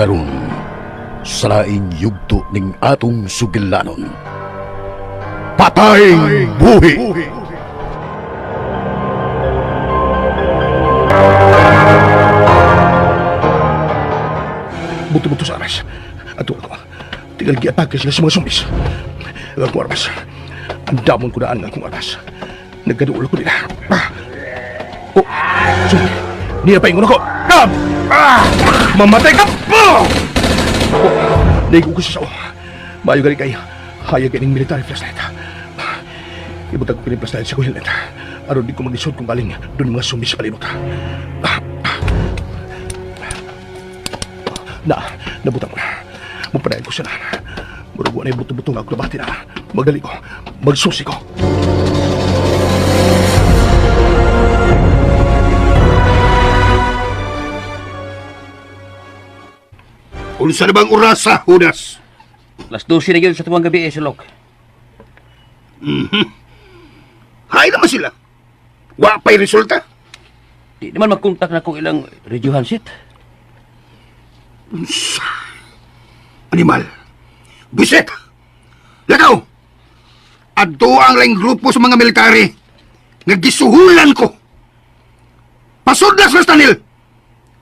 Karon sa laing yugto ning atong sugilanon. Patay buhi. Buto-buto sa aras. Ato ako. Tinggal giatake sila sa mga zombies. Ang akong armas. Ang damon ko daan ang akong armas. Nagkaduol ko nila. Ah. Oh, zombie. Niya pa ingon ako. Ah! Ah! Mamatay ka! Ah! Oh, naigo ko sa sao. Maayo gani kay hayag ining military flashlight. Ibutag ko kining flashlight sa akong helmet. Aron di ko maglisod kung galing doon mga zombies sa palibot. Na, nabutang ko na. Mupadayon ko siya na. Murag wa na buto-buto nga ako nabati na. Magdali ko. Magsusi ko. Unsa na bang orasa, Judas? Las 12 na yun sa tuwang gabi eh, sulok. Hay naman sila. Wa pa'y resulta. Di naman magkontak na kung ilang radio handset. Animal. Buset! Lakaw! Adto ang laing grupo sa mga military nga gisuhulan ko. Pasudla sa Stanil!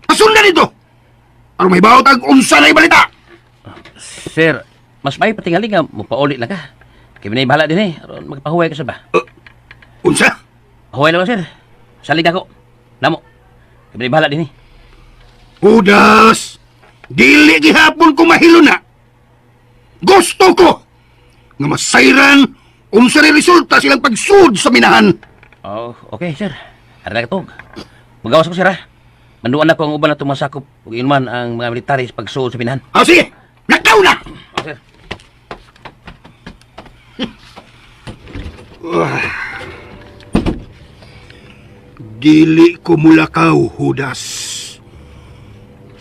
Pasundan ito! Aron may bawat ang unsa na ibalita! Sir, mas may patingali nga mupauli lang ka. Kaya minay bahala din eh. Aron magpahuway ka sa ba? Unsa? Pahuway lang sir. Salig ako. Namo. Kaya minay bahala din eh. Judas! Dili gihapon ko mahilo na. Gusto ko nga masayran unsa ni resulta silang pagsud sa minahan. Oh, okay sir. Ara na katog. Magawas ko sir ha. Manduan ako ang uban na tumasakop ug inuman ang mga military sa pagsuod sa pinahan. Ah, sige! Lakaw na! Oh, sir. Dili ko mulakaw, Judas.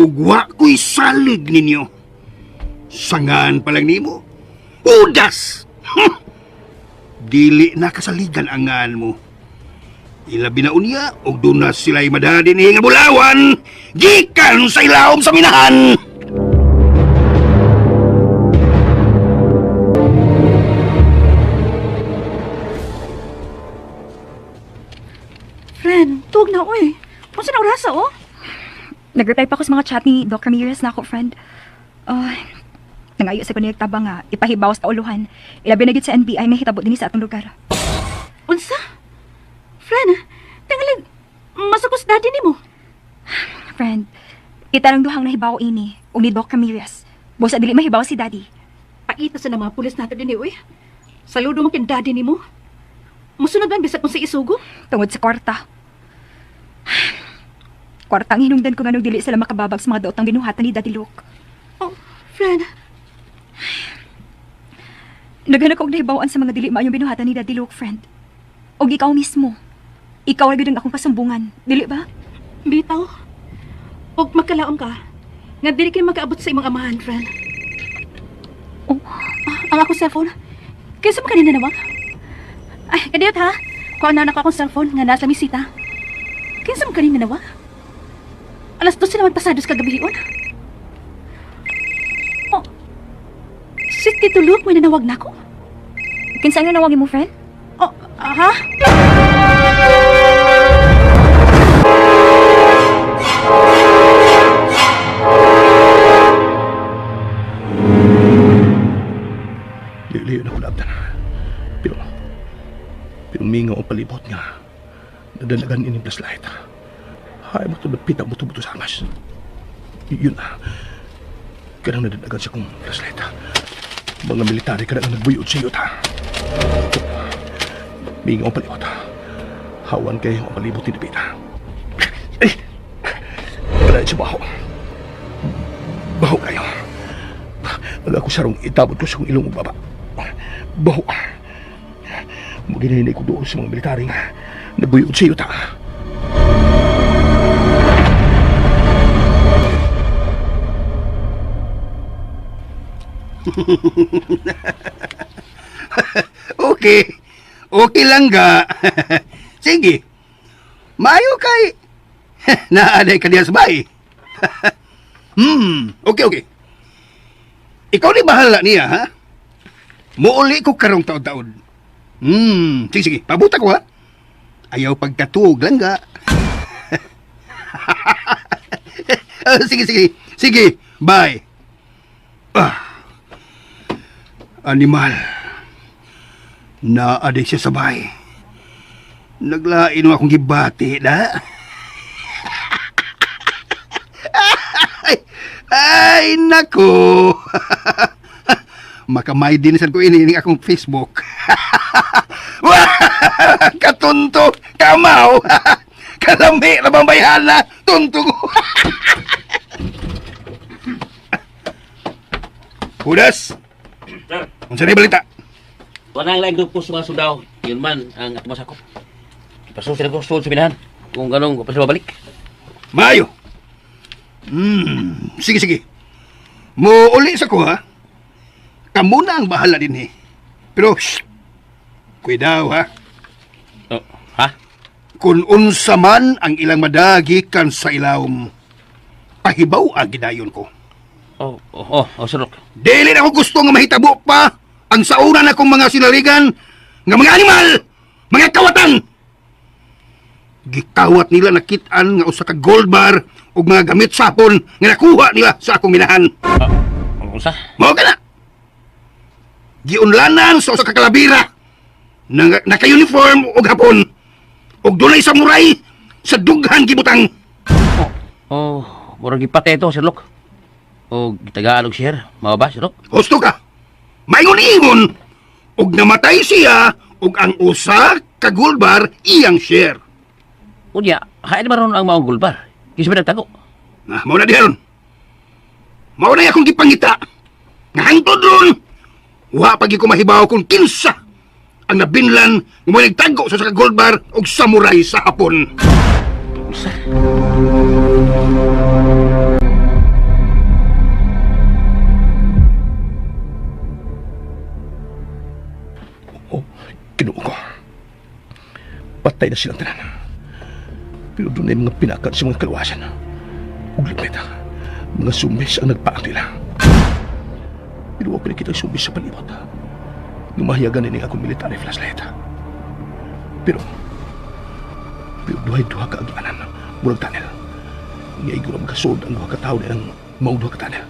Ugwa ko'y salig ninyo. Sangan pa lang nimo. Judas! Dili na kasaligan ang ngaan mo. Ilabi na unya, ug doon na sila'y madadin nga bulawan, gikan sa ilawom sa minahan! Friend, tuwag na, oy. Unsa na orasa, oh? Nag-reply pa ko sa mga chat ni Doc Ramirez na ako, friend. Oh, nangayo sa ko tabang nga, ipahibaw sa kauluhan. Ilabi na gid sa NBI may hitabo dinhi sa atong lugar. Unsa? Friend, tingalig, masakos daddy nimo. Friend, kita lang duhang nahibaw ini, og ni Doc Ramirez. Busa dili mahibaw si Daddy. Paita sa na mga pulis nato dinhi, oy. Saludo mo kin daddy nimo. Musunod man bisag kung sa isugo. Tungod sa kwarta. Kwarta ang hinungdan ko nganong dili sila makababag sa mga daotang binuhatan ni Daddy Luke. Oh, friend, Naghanap og nahibawan sa mga dili maayong binuhatan ni Daddy Luke, friend. Og ikaw mismo. Ikaw ra gyud ang akong kasumbungan, dili ba? bitaw. Og magkalaom ka, nga dili kay makaabot sa imong amahan, friend. Oh. Ah, ang akong cellphone. Kaysa man kanina nawag. Ay, kadiyot ha. Kuha na ako akong cellphone nga nasa misita. Kinsa man kanina nawag? Alas 12 naman pasados kagabi on. Oh. Si Tito Luke may nanawag na ako. Kinsa ang nanawag mo, friend? Oh, aha? Liyo na ko laabtan. Pero, pero mingaw ang palibot nga. Nadalagan ining flashlight. Hay mo ito napita mo buto sa armas. Yun na. Kanang nadalagan siya kong flashlight. Mga military ka na ang nagbuyod sa iyo, ta. Mingaw ang palibot. Hawan kayo ang palibot ni Dapita. Ay! Wala siya baho. Baho kayo. Ang ako sarong itabot ko sa kong ilong ug baba. Baho. Maginahinay ko doon sa mga military nga nagbuyod sa iyo, ta. Okay. Okay lang ga. Sige. Maayo kay. Naaday ka diya sa bay. Okay, okay. Ikaw ni bahala niya, ha? Muuli ko karong taon-taon. Sige, sige. Pabuta ko, ha? Ayaw pagkatuog lang, ga. Ah, sige, sige. Sige, bye. Ah. Animal. Naaday siya sa bahay. Naglain mo akong gibati, na. Ay, ay, nako. Makamay din sa ko ini akong Facebook. Wah! Katunto, kamaw. Kalami na bambayhana, tunto ko. Hudas. Sir. Unsa na balita? Wala ang laing grupo sa mga sundao. Yun man ang atong masakop. Ipasusin ako sa sa minahan. Kung ganong, pa sila babalik. Maayo. Sige, sige. Muuli sa ko, ha? Kamo na ang bahala din, eh. Pero, shh, kuidaw, ha? Oh, ha? Kung unsa man ang ilang madagi kan sa ilawom, pahibaw ang gidayon ko. Oh, Sir Luke. Dili na ako gusto nga mahitabo pa ang sauna na kong mga sinaligan nga mga animal, mga kawatan. Gikawat nila nakit-an nga usa ka gold bar ug mga gamit sapon nga nakuha nila sa akong minahan. Ang unsa? Mao ka na. Giunlanan sa usa ka kalabira na naka-uniform og hapon ug dunay samurai sa dughan gibutang. Oh, murag gipatay ito, Sir Luke. O gitagaan og share. Mao ba, Sir Luke? Husto ka. Maingon-ingon ug namatay siya ug ang usa ka gold bar iyang share. Unya, hain ba ron ang maong gulbar? Kinsa ba nagtago? Na, mao na diha ron. Mao na akong gipangita. Nga hangtod ron, wa pa gyud ko mahibaw kung kinsa ang nabinlan nga mo nagtago sa usa ka gold bar ug samurai sa hapon. Unsa? Oh, Ginoo ko. Patay na silang tanan. Pero doon ay mga pinakat sa mga kaluwasan. Ug lupit, mga sumis ang nagpaak nila. Pero wag pinakita ang sumis sa palibot. Lumahiyagan din ang akong military flashlight. Pero, pero duhay-duha ka agyanan, murag tunnel. Nga iguro magkasod ang duha ka tawo ng maong duha ka tunnel.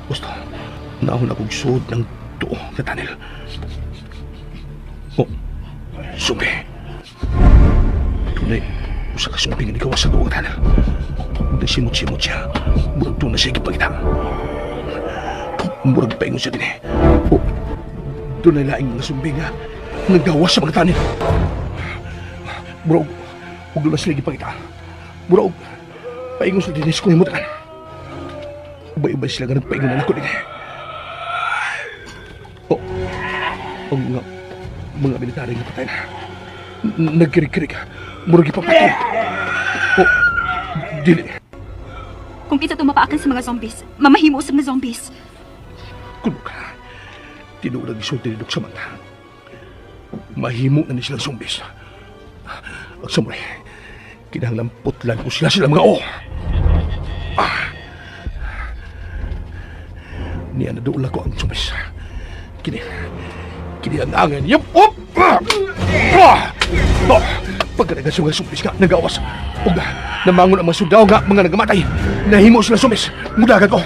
Gusto, naon akong suod ng tuo nga tunnel. Oh, sumbi. Tunay, usa ka sumbi nga nikawas sa tuo nga tunnel. Nagsimot-simot siya. Murag doon na siya gipagita. Murag paingon siya din eh. Oh, doon ay laing mga sumbi nga nagawas sa mga tunnel. Murag, huwag doon na sila gipagita. Murag, paingon sila din sa kong. Ubay-ubay sila nga nagpaingon na ako din eh. Oh, ang mga military nga patay na. Nagkirig-kirig. Murag ipapatay. Oh, dili. Kung kinsa tumapaakan sa mga zombies, mamahimo usab nga zombies. Kuno ka. Tinuod ang isulti ni Dok Samantha. Mahimo na ni silang zombies. Ang samurai, kinahanglan putlan ko sila sila mga o. Ah. Niya na doon ko ang zombies. Kini, kini ang angin. Yup! Up! Ah! Ah! Oh! Pagkanagan sa mga zombies nga, nagawas. Ug namangon ang mga sundao nga, mga nagamatay. Nahimo sila zombies. Mudagan ko.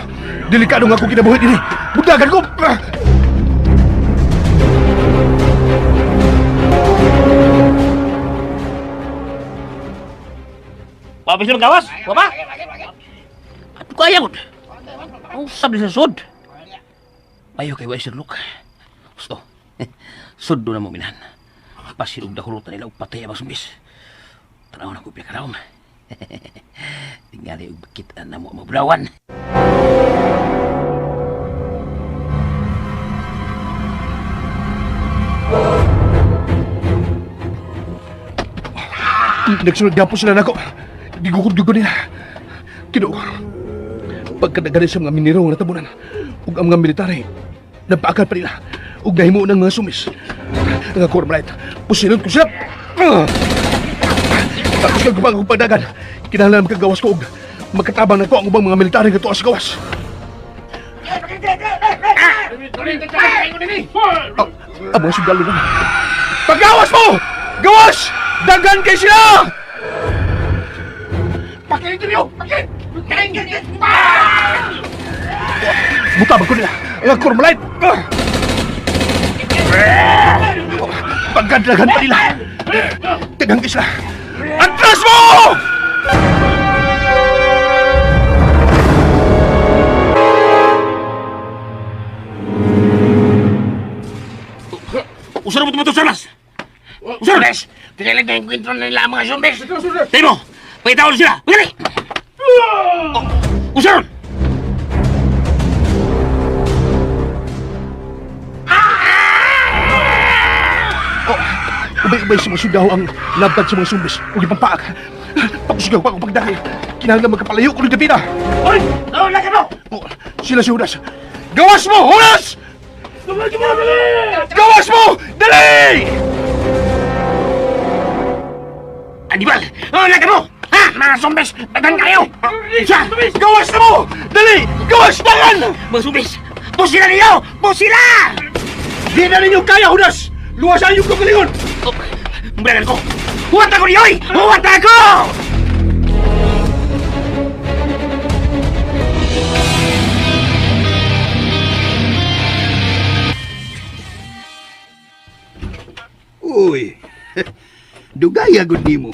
Delikado nga akong kinabuhi dinhi. Mudagan ko! Ah! Wa pa sila magawas? Wa ba? At kaya ko. Ang sabi sa sud. Ayo kay wa Sir Luke. Gusto. Suddo na mo minahan. Pasilog na kulutan nila og patay ang mga sumbis. Tanaw na ko pinakaraom. Tingali og kita na mo mabulawan. Nagsunod nga po sila nako. Gigugod-gugod nila. Kinoo. Pagkadagari sa mga minero nga natabunan, ug ang mga military, napaakal pa nila, ug nahimo ng mga sumis. Ang ako right, pusilon ko sila. Ah! Tapos nagubang akong pagdagan, kinahanglan makagawas ko og Magkatabang na ko ang ubang mga military nga tuwa sa gawas. Oh, ang mga sundalo na. Paggawas mo! Gawas! Dagan kay sila! Pakinig niyo! Pakinig! Mutabang ko nila! Ang cormalite! Pagkadlagan pa nila! Dagan kay sila! Atras mo! Usar mo ito, Sarlas! Usar! Zombies! Tingalig na yung kwento nila ang mga zombies! Tayo mo! Pakita ko sila! Magali! Oh, Usar! Ubay-ubay sa mga sundalo ang labad sa mga zumbis o ipampaak. Pagsigaw pa akong pagdahil. Kinahanglan magkapalayo ko ng dapita. Oy! Oh, laki mo! Oh, sila si Judas. Gawas mo, Judas! Gawas mo! Dali! Anibal! Oh, laki mo! Ha? Mga zombies! Bagan kayo! Siya! Gawas na mo! Dali! Gawas tangan! Mga zombies! Pusila ninyo! Pusila! Di na ninyo kaya, Judas! Luwasan yung kagalingon! Oh, Mulagan ko! Huwat ako niyoy! Huwat ako! Uy, dugay agad nimo.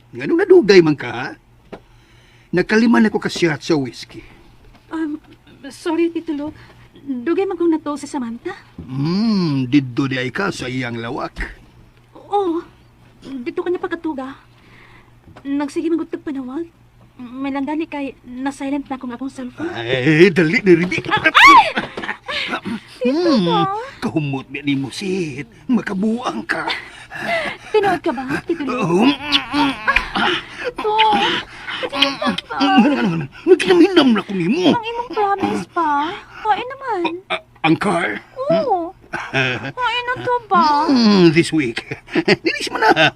Ngano nadugay man ka, ha? Nakaliman ako kasiyat sa whiskey. Sorry, Tito Luke. Dugay man kong natuo si Samantha. Didto di ay ka sa iyang lawak. Oo. Dito ka na pagkatuga. Nagsige man gud panawag. May lang gani kay na-silent na akong akong cellphone. Ay, dali na rin. Tito ba? Kahumot na nimo, sit. Makabuang ka. Tinuod ka ba, Tito Luke? Oh, Tito, ano, ano, ano? Nagkinamhinam na ko nimo. ang imong promise pa. Kain naman. Ah, ang car? Oo. Kain na to ba? This week. Dili si mana.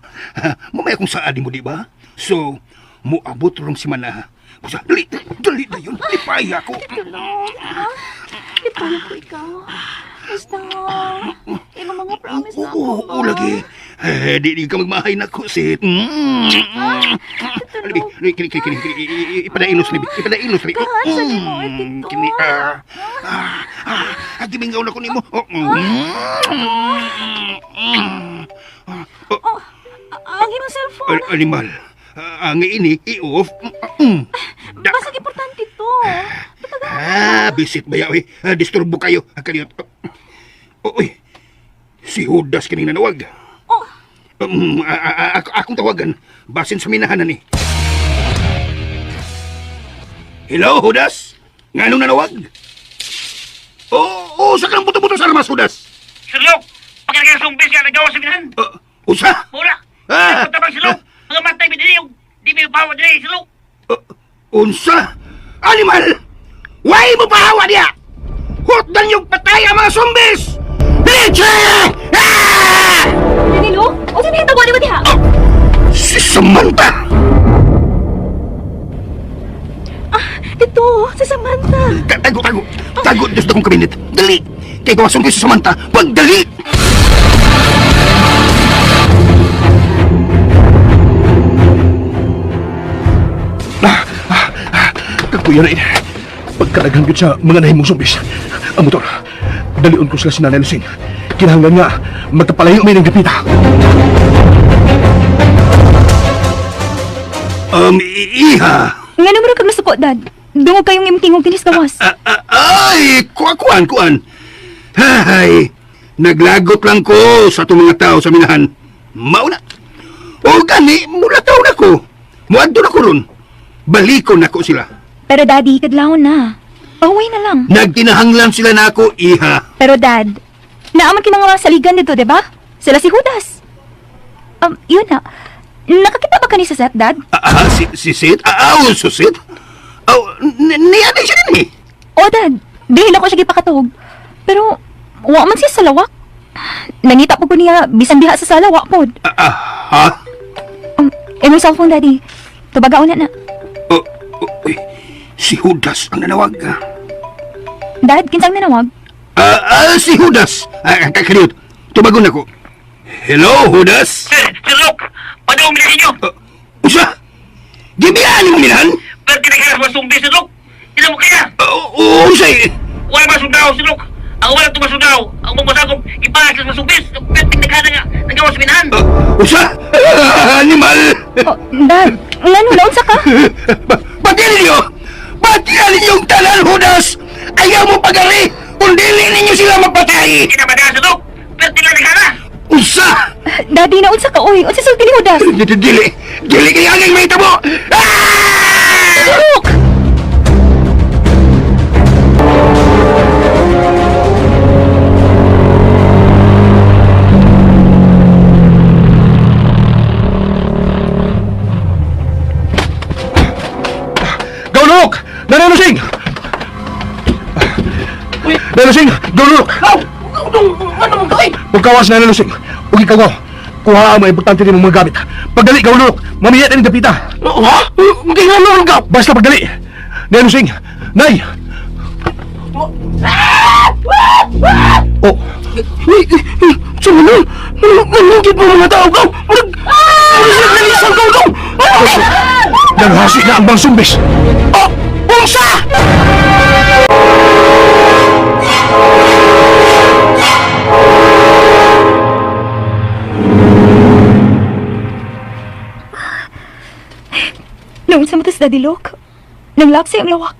Mamaya kung saan mo, di ba? So, muabot rong si mana. Busa, dali, dali na yun. Lipay ako. Tito Luke, ha? Lipaya ko ikaw. Basta, imong mga promise na ako Oo, ba? oo, lagi. Eh, di ka magmahay na ko, sit. Tito Libi, Luke, libi, kini, kini, kini, ipadailos, libi, ipadailos, libi. Kahan sa nimo, eh, Tito. Kini, gimingaw na ko nimo. Oh, Oh, ang imong cellphone. Animal, ang ini, i-off. Basag importante to. Bisit ba yaw, eh? Disturbo kayo. Kaliyot. Uy, si Judas kining nanawag. Oh, Akong tawagan. Basin sa minahanan ni. Hello, Judas? Nga anong nanawag? Oo, oh, sa kang buto-buto sa armas, Judas? Sir Luke! Pagkakaya zombies nga nagawa sa minahan! Usa? Mura! Ah! Tabang si Luke! Mga matay binili yung... Di may pawa dili si Luke! Unsa? Animal! Why mo pahawa niya? Hutdan yung patay ang mga zombies! Diretso! Ah! Danilo, o sa nahitabo ni mo diha? Si Samantha! Tito, si Samantha. Tago, tago! Tago, Diyos na kong kabinet! Dali! Kay gawason ko si Samantha! Pagdali! Kakuya na ini. Pagkalaghan yun sa mga nahimong zumbis. Ang motor. Dalion ko sila si Nanay Lucing. Kinahanglan nga, magkapalayo may ng gapita. Iha! Nga naman kag nasuko, Dad. Dungog kayong imong tingog dinis gawas. Ay! Kuan, kuan! Hay! Naglagot lang ko sa itong mga tao sa minahan. Mauna! O gani, mula tao na ko. Muadto na ko ron. Balikon na ko sila. Pero Daddy, kadlawon na. Pahuway na lang. Nagtinahanglan sila na ako, iha. Pero Dad, naaman kay mga saligan dito, di ba? Sila si Judas. Yun na. Nakakita ba kani sa set, Dad? Si Sid? So Sid? Oh, niya na siya din eh. O, Dad. Dihin ako siya gipakatog. Pero, wa man siya sa lawak. Nangita po ko niya, bisan diha sa sala, wa pod. Ha? Imong cellphone, Daddy. Tubagaon na na. Oh, oh, uy, si Judas ang nanawag. Dad, kinsang nanawag? Si Judas. Kadiyot, tubagon ako. Hello, Judas. Sir, Sir Luke, padung na ninyo. Usa? Gibiyaan mo minahan? Pero kinakalas mo sumbi, Sir Luke. Hindi mo kaya. Unsay? Wala ba sundaw, Sir Luke? Ang wala tumasundaw. Ang mamasagop, ipaas sa masumbis. Pero tinagana nga, nagawa sa minahan. Usa? Animal! Oh, Dad, ngano naunsa ka? Pati ninyo! Pati ninyong tanan, Judas! Ayaw mo pagari! Kung dili ninyo sila mapatay! Hindi na ba Sir Luke? Pero tinagana. Usa! Daddy, naunsa ka oy? Unsa sulti ni Judas? Dili! Dili kay angay may tabo! Ah! Luke! Gaw, Lulok! Nananusing! Nananusing! Gaw, Lulok! Ano mo gawin? Pagkawas na nananusing, huwag ikaw gaw. Kuha ang mga importante nimong mga gamit. Pagdali, gaw, Lulok! Mamaya na ni Dapita! Ha? Hindi nga naman gaw. Basta pagdali! Nananusing! Nay! Oh, Uy, sa mga nanungkit mo mga tao gaw. Murag, murag nalisang gaw gaw. naghasi na ang bang sumbis! Oh, unsa? Naunsa mo to si Daddy Luke? Nanglaksi ang lawak.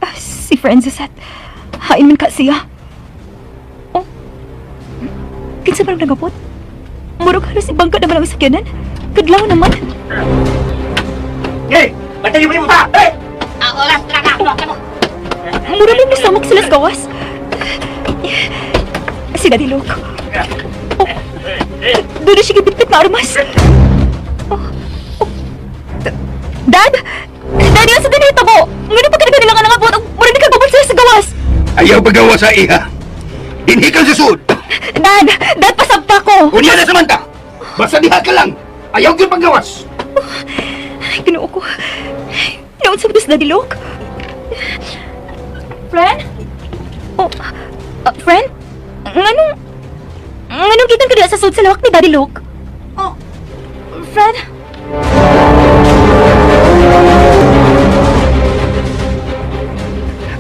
Ah, si Francis at hain man ka siya. Oh, kinsa man ang nagapot? Murag halos ibangka naman ang sakyanan. Kadlaw naman. Hey, batayin mo ta. Hey! Mura lang nasamok sila sa gawas. Si Daddy Luke. Oh, doon na siya gibitbit na armas. Oh, oh. Dad! Daddy, asa din ito mo? Ngunit pa ka nila nga nangabot, mura ni kagabot sila sa gawas. Ayaw pagawa sa iha! Dinhi ka sa sud! Dad! Dad, pasabta ko! Unya na samanta! Basta diha ka lang! Ayaw gyud paggawas! Ay, ginoo ko. Naon sa si Daddy Luke? Friend? Oh, friend? Nganong... Nganong gikan ka diha sa sud sa lawak ni Daddy Luke? Oh, friend?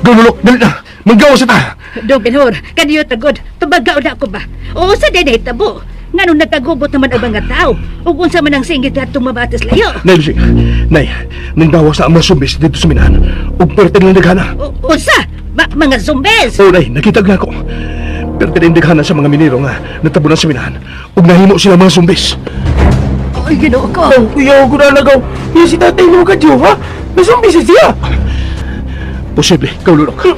Gaw, Lulok! Dali na! Manggawas na ta! Dong Benhur, kaniyo tagod, tubaga na ako ba? Oo sa dinay tabo. Nganong nagkagubot naman ang mga tao? Ug unsa man ang singit atong mabatas layo? Nay, Lusing! Nay, nanggawas na ang mga sumbis dito sa minahan. Ug perte nilang daghana. Unsa? Mga zombies! Oo, Nay, nakita nga ako. Perte nilang daghana sa mga minero nga natabunan sa minahan. Ug nahimo sila mga sumbis. Ay, Ginoo ko. Kuya, ko na lagaw. Yung si tatay mo ka, ha? Nasumbi siya. Posible, ikaw, Lulok.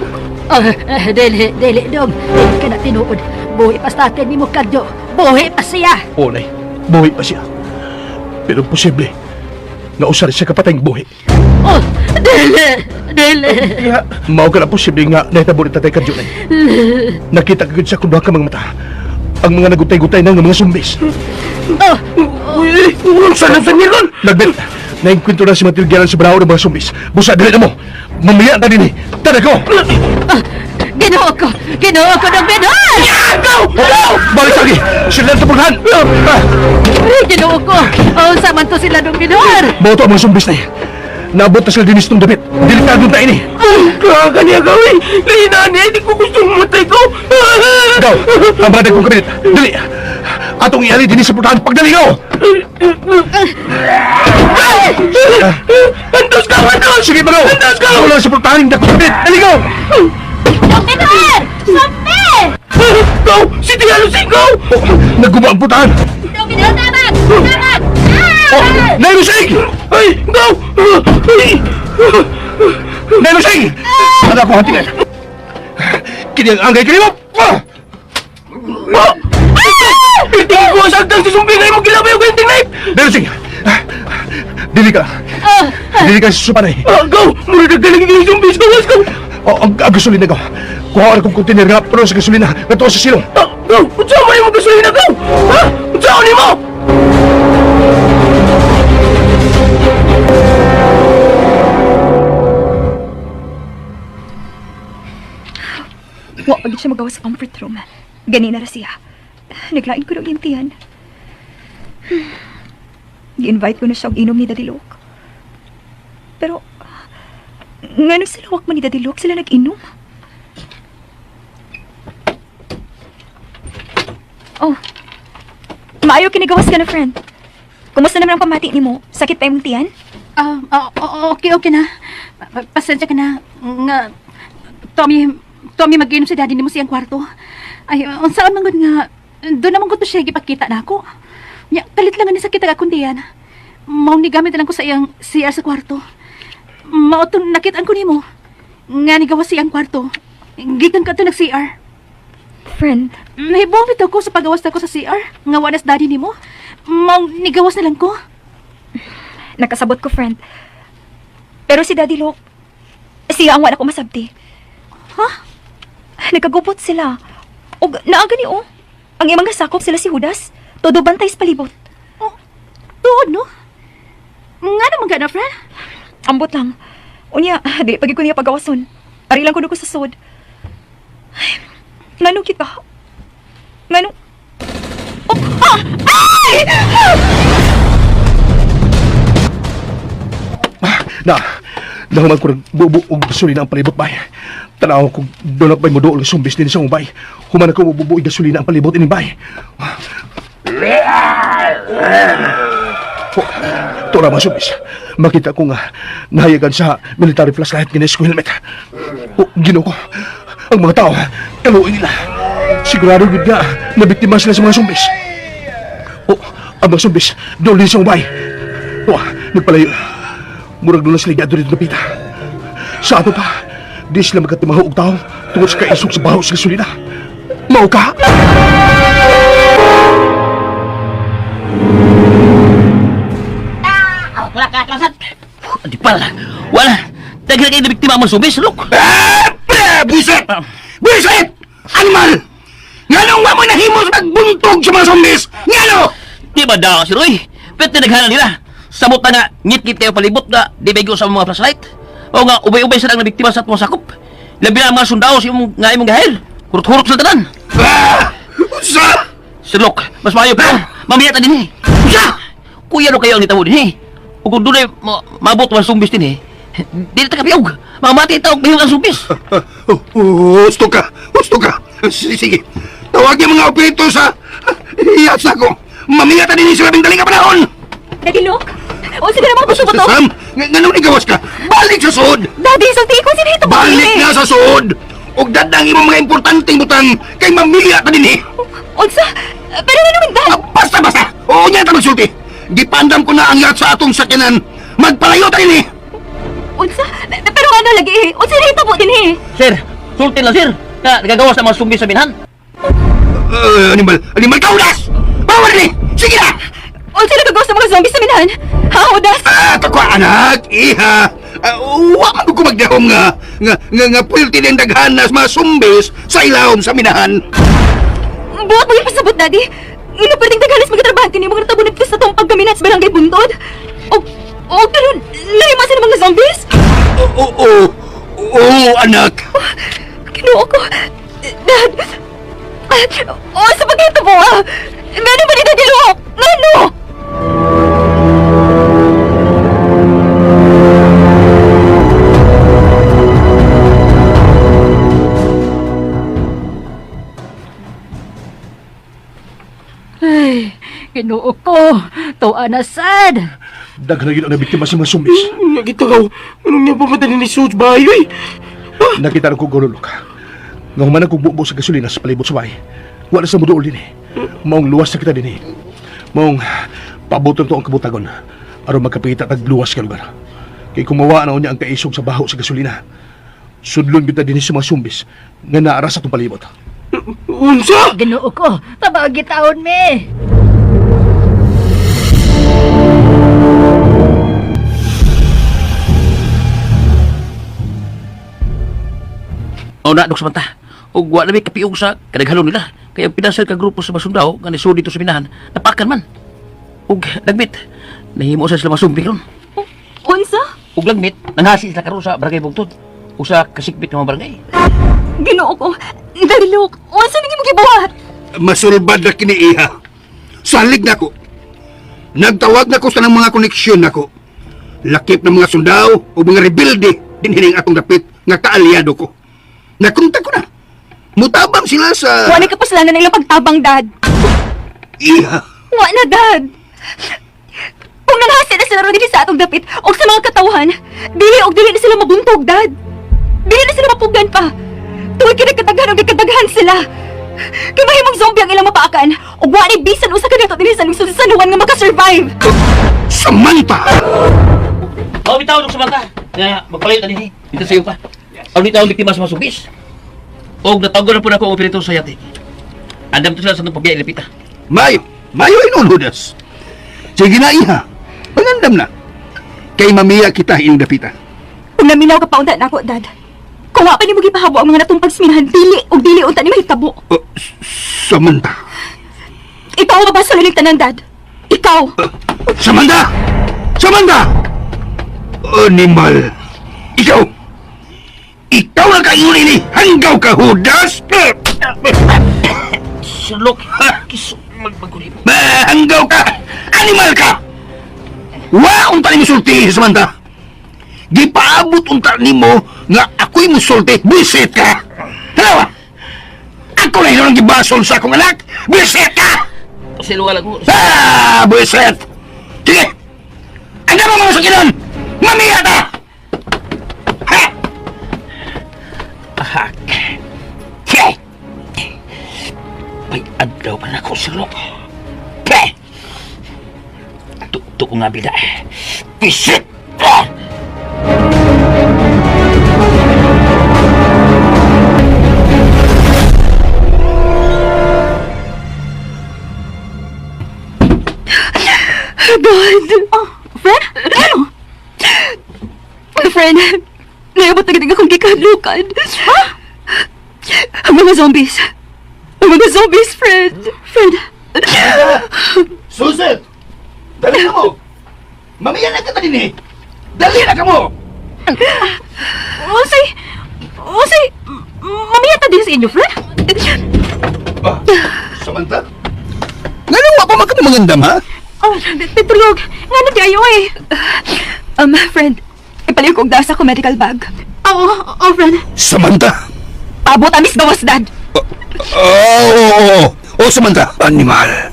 Dili, dili, dong. Dili ka na tinuod. Buhi pa sa tatay ni mo kadyo. Buhi pa siya. Oo, Nay, buhi pa siya. Pero posible, nga usar siya kapatayng buhi. Oh, dili, dili. Mao ka na posible nga nahitabo ni Tatay Kadyo, Nay. Nakita ka gud sa kung duha ka mga mata. Ang mga nagutay-gutay na nga mga sumbis. Oh, Uy, unsa na sa niron? Nagbet, naingkwento na si Matilde Galan sa braho ng mga sumbis. Busa, dali na mo. Mamaya ta din eh. Tara ko! Ginoo ko. Ginoo ko, dong Benhur! Go! Balik sa lagi! Sila sa paghan! Ay, Ginoo ko. Oh, unsa man to sila, dong Benhur? Mao to ang mga sumbis na eh. Naabot na sila dinis tong damit. Delikado na ini. Kaga niya gawin. Lainaan niya, hindi ko gusto mamatay ko. Ikaw, ang mga dagkong kabinet. Dali! Atong iali dinis sa putahan. Pagdali ko! Antos ka, antos! Sige, pagaw! Antos ka! Ako lang sa putahan ng dagkong kabinet. Dali ko! Dong Benhur! Zombie! Go! Si Tia Lucing, go! Oh, nagguba ang putahan. Dong Benhur, tabang! Tabang! Oh, Nay Lusing! Ay, go! Ay! Nay Lusing! Ano ako hantingan? Kini ang angay kini mo! Ah! Ah! Tingin ko ang sagdang sa sumbi ngayon mo gilabay ang ganting knife! Nay Lusing! Dili ka. Dili ka sa supanay. Ah, go! Mura na galing yung sumbi sa gawas ko! Oh, ang gasolina ko. Kuha ka kong container nga pero sa gasolina. Natuwa sa silong. Ah, go! Unsa man yung gasolina go? Ha? Unsa ni mo? Wa pa gid siya magawas sa comfort room. Ganina ra siya. Naglain ko ng iyang tiyan. Gi-invite ko na siya og inom ni Daddy Luke. Pero, ngano sila wak man ni Daddy Luke, sila nag-inom? Oh, maayo kinigawas ka na, friend. Kumusta naman ang pamati nimo? Sakit pa imong tiyan? Ah, okay, okay na. Pasensya ka na. Nga, Tommy, Tommy, mag-inom si daddy nimo siyang kwarto. Ay, unsaan man gud nga, doon naman gud to siya gipakita na ako. Nya, kalit lang nga ni sakit ang akong tiyan. Mao ni gamit na lang ko sa iyang CR sa kwarto. Mao to nakit-an ko nimo. Nga ni gawas siyang kwarto. Gikan ka to nag-CR. Friend, Nahibong bitaw ko sa pagawas na ko sa CR. Nga wala sa daddy nimo. Mao nigawas na lang ko. nakasabot ko, friend. Pero si Daddy Luke, siya ang wala ko masabti. Ha? Nagkagupot sila. Og naa gani oh. Ang imang gasakop sila si Judas. Todo bantay sa palibot. Oh, tuod no? Nga naman ka na, friend? Ambot lang. Unya, di pagi ko niya pagawason. Ari lang kuno ko sa sod. Ay, ngano kita? Ngano? Oh, ah! Ay! Na, nahuman ko nagbubo og gasolina ang palibot bay. Tanaw ko doon bay mo dool sumbis din sa bay. Human ako mububo og gasolina ang palibot ini bay. Oh, tura mga sumbis. Makita ko nga nahayagan sa military flashlight nga ko helmet. Oh, Ginoo ko. Ang mga tao, kaluoy nila. Sigurado gud nga nabiktima sila sa mga sumbis. Oh, ang mga sumbis, dool din sa ubay. Wah, nagpalayo. Murag doon na sila gado dito napita. Sa ato pa, di sila magkatimaho og tao tungod sa kaisog sa baho sa gasolina. Mao ka? Wala ka, klasat! Di pala. Wala. Daghan kayo na biktima ang mga sumbis, look. Ah! Buisit! Buisit! Animal! Nganong wa mo nahimo sa pagbuntog sa mga zombies? Ngano? Di ba daw si Roy? Pwede naghanan nila. Samot na nga, ngit-ngit kayo palibot na di ba sa mga flashlight? O nga, ubay-ubay sa lang na biktima sa atong sakop. Labi na ang mga sundao sa imong, nga imong gahil. Hurot-hurot sa tanan. Ah! Unsa? Sir Luke, mas maayo pa. Mamaya ta din eh. Unsa? Kuya no kayo ang nitamo din eh. Ug kung dunay maabot mga sumbis din eh. Di na ta kapiog. Mamati ta og bihog ang sumbis. Ah, oh, oh, Husto ka! Husto ka! Sige, tawagin mga operator sa iyatsa ko. Mamaya ta din sa labing daling ka panahon! Daddy Luke? Unsa ka naman buto-buto? Sam, nganong igawas ka? Balik sa suod! Daddy, sulti ko sinito Balik na sa suod! Ug dadang imong mga importanteng butang kay mamilya ta din eh! Unsa? Pero nga naman, Dad? Ah, basta basta! Oo niya ta magsulti! Gipandam ko na ang yacht sa atong sakyanan. Magpalayo ta din eh! Unsa? Pero ano lagi eh? Unsa na hitabo din eh? Sir, sulti lang sir. Na nagagawas ang mga sumbis sa minhan. Animal! Animal ka, Udas! Bawal din eh! Sige na! Unsa nagagawas ng mga zombies sa minahan? Ha, Udas? Ah, takwa anak, iha. Ah, wa man ko magdahom nga nga nga, nga pwerte din daghan na mga sumbis sa ilawom sa minahan. Buhat mo yung pasabot, Daddy. Ngano pwedeng daghanas magatrabahante ni mga natabo nagtas na tong pagkaminat sa barangay Buntod? O karon, lahima sa mga zombies? Oo, oo, oo, anak. Kinuha ko. Dad! O, sa pagkita po ah! Ngano ba ni Daddy Luke? Ngano? Ay, Ginoo ko. Tuwa na sad. Daghan na yun ang nabiktima sa mga sumbis. Nakita ka, anong niya pumunta ni Suj Bayo eh? Nakita na ko gululok. Nga human ako bubo sa gasolina sa palibot sa bay. Wala sa muduol din eh. Maong luwas na kita din eh. Maong pabuton to ang kabutagon. Aron magkapita tag luwas ka lugar. Kay kumawa na niya ang kaisog sa baho sa gasolina. Sudlon gyud ta dinhi sa mga sumbis nga naara sa atong palibot. Unsa? Ginoo ko, tabagi taon me. O na, dok samanta. Og wa na may kapiog sa kadaghalon nila. Kaya pinasal ka grupo sa masundao nga nisud dito sa minahan, napakan man. Og lagmit, nahimo sa sila masumbi ron. Unsa? Og lagmit, nanghasi sila karon sa barangay Bugtod. O sa kasikbit ng mga barangay. Ginoo ko. Daddy Luke, unsa nang imong gibuhat? Masulbad na kini iha. Salig na ko. Nagtawag na ko sa nang mga koneksyon nako. Lakip ng mga sundao o mga rebelde din hining atong dapit nga kaalyado ko. Nakontak ko na. Mutabang sila sa Wa na kapuslanan ang ilang pagtabang, Dad. iha. Wa na, Dad. Kung nanghasi na sila ron dinhi sa atong dapit og sa mga katawhan, dili og dili na sila mabuntog, Dad. Dili na sila mapugan pa. Tungod kay nagkadaghan og nagkadaghan sila. Kay mahimong zombie ang ilang mapaakan ug wa ni bisan usa ka nato dinhi sa lungsod sa San Juan nga makasurvive. Samantha! Oh, bitaw dong Samantha. Nga magpalayo ta dinhi. Dito sa iyo pa. Ang bitaw biktima sa mga zombies. Og natawagan na po na ako ang operator sa yate. Andam to sila sa atong pagbiya ilapita. Mayo, mayo inon Judas. Sige na iha. Pangandam na. Kay mamiya kita iyong dapita. Kung naminaw ka pa unta nako, Dad. Kung wa pa nimo gipahabo ang mga natumpag sa minahan, dili og dili unta ni mahitabo. Oh, Samantha. Ikaw ang mabasa ulit tanan, Dad. Ikaw. Samantha! Samantha! Animal! Ikaw! Ikaw ang kaingon ini! Hanggaw ka, Judas! Sir Luke, kiso magbagulim. Hanggaw ka! Animal ka! Wa unta nimo sulti, Samantha! Gipaabot unta nimo nga ako'y musulti, buisit ka! Tanawa! Ako na hinulang gibasol sa akong anak! Buisit ka! Pasilo ka lang ko. Ah, buisit! Sige! Ang dama mga sakinan! Mamiya ta! Ha! Ahak. Ke! May adlaw pa na ako, Sir Luke. Ke! Tuktok ko nga bida. Pisit! Ah! Dad! Oh, friend? Ano? Friend, naabot na gid akong gikadlukan. Ha? Ang mga zombies. Ang mga zombies, friend. Friend. Susan! Dali na mo! Mamiya na ka din eh! Dali na ka mo! Unsay? Unsay? Mamiya ta din sa inyo, friend? Ah, Samantha? Ngano wa pa man ka mangandam ha? Oh, Petrog, nga na kayo eh. Friend, ipaliw ko og dasa ko medical bag. Oo, oh, friend. Samantha! Paabot amis gawas, Dad. Oo, oo, oo. Oh, Samantha! Animal!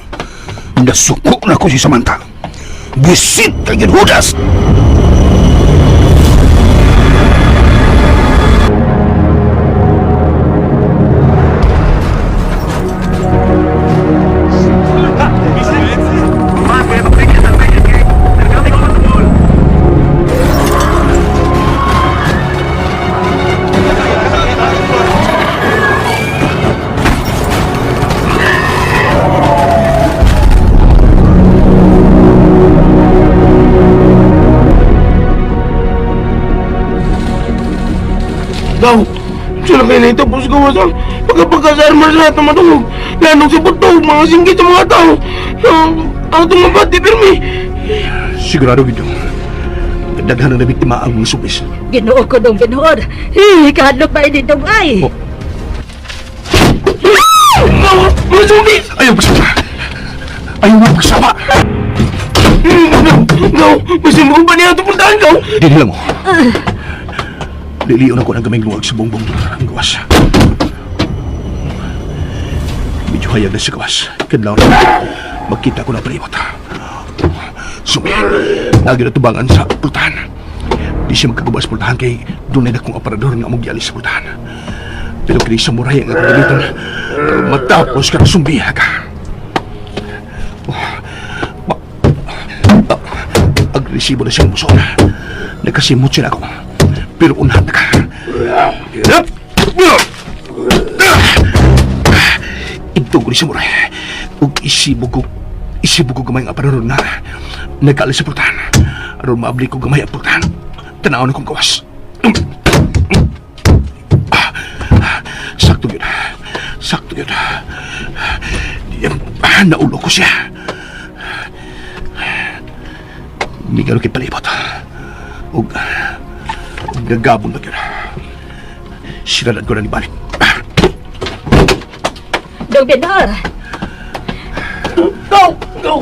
Nasuko na ko si Samantha. Busit kay Judas! Daw, sila kayo na ito po sa kawasan. Pagkapagkasar mo sa lahat ng matungog. Lanong sa buto, mga singgit sa mga tao. Ang ang tumabati, pirmi. Sigurado gid. Daghan ang nabiktima ang mga zombies. Ginoo ko dong ginood. Hi, kahadlok ba ini dong ay? Oh. Daw, mga zombies! Ayaw pagsama. Ayaw mo pagsama. Daw, daw, basta mo ba niya ito puntahan daw? Dili lang mo. Liliyon ako ng gamay luwag sa bongbong ang gawas. Medyo hayag na sa gawas. Kadlaw na. Magkita ko na palibot. Sumi, lagi na tubangan sa pultahan. Di siya magkagubas pultahan kay doon na akong aparador nga among gialis sa pultahan. Pero kini samurai ang akong gamiton. Matapos ka na sumbiha ka. Oh, ma- ah, agresibo na siyang muson. Nagkasimot siya na ako. Pero unahan na ka. Yup! Idto ko ni samurai. Ug isibog ko gamay ang aparador na nagkaalis sa pultahan. Aron maabli ko gamay ang pultahan. Tanaw na kong gawas. Sakto yun. Sakto yun. Naulo ko siya. Migaro kay palibot. Ug nagagabon na yun. Sinalad ko na ni Balik. Dong Benhur! Go! Go!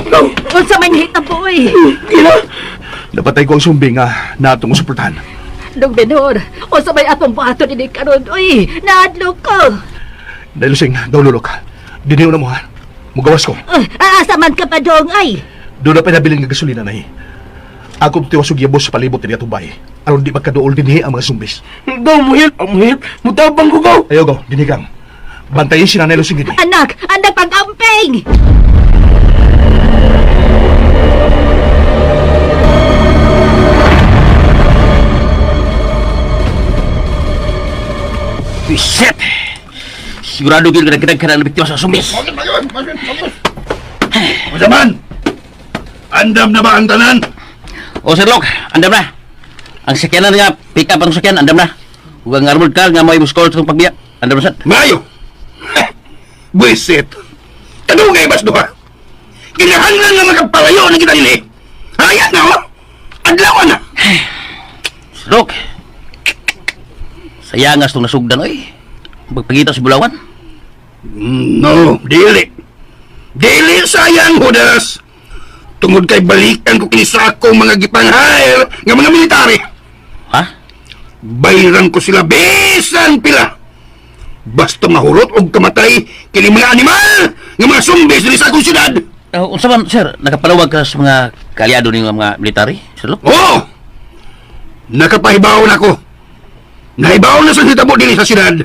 Go! Unsa may nahitabo eh? Gila! Napatay ko ang sumbi nga natong suportahan. Dong Benhur, unsa may atong buhaton ini karon oy? Naadlok ko. Dahil lusing, daw lulok. Diniw na mo ha. Mugawas ko. Asa man ka pa dong ay? Doon na pinabilin nga gasolina na eh. Ako tiwas og yabos sa palibot ni atong bahay. Aron di magkaduol dinhi ang mga sumbis. Go! Muhil! Muhil! Mutabang ko, go! Ayaw go, dinhi kang. Bantayin si Nanay Lusing dinhi. Anak, anak pag-amping! Shit! Sigurado gyud ka nagkadaghan ang biktima sa sumbis. Masaman! Andam na ba ang tanan? O Sir Locke, andam na. Ang sakyanan nga, pick up ang sakyan, andam na. Ug ang armored car nga may muskol sa pagbiya, andam na sad. Mayo! Ha! Buisit! Kanungay bas duha? Kinahanglan nga magpalayo na kita nili. Hayat na oh! Adlaw na! Sir Locke, sayangas tong nasugdan oy. Pagpagita sa Bulawan. No, dili. Dili sayang, Hudas. Tungod kay balikan ko kini sa akong mga gipang-hire nga mga military. Ha? Bayran ko sila bisan pila. Basta mahurot og kamatay kini mga animal nga mga zombies dili sa akong syudad. Unsa man, sir, nakapalawag ka sa mga kaalyado ning mga military, Sir Locke? Oo! Nakapahibaw na ko. Nahibaw na sa hitabo dili sa syudad.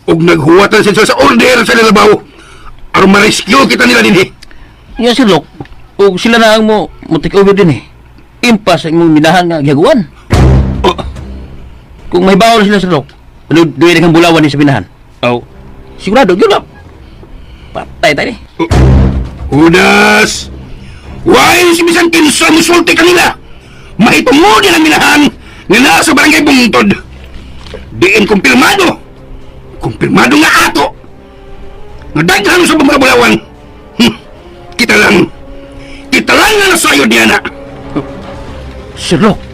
Ug naghuwatan sila sa order sa nilabaw aron ma-rescue kita nila dinhi. Yeah, Sir Locke. Ug sila na ang mo mo take over din eh. Impas sa imong minahan nga gihaguan. Oh, Kung may bawal sila sa Locke, ano duwi na kang bulawan ni sa minahan. Oh. Sigurado gyud na. Patay tayo ni. Hudas! Why si bisan kinsa musulti kanila? Mahitungod ang minahan nga naa sa barangay Bungtod. Diin kumpirmado. Kumpirmado nga ato. Nga daghan sa mga bulawan. Kita lang. Kita lang nga nasayod niya na. Sir Locke.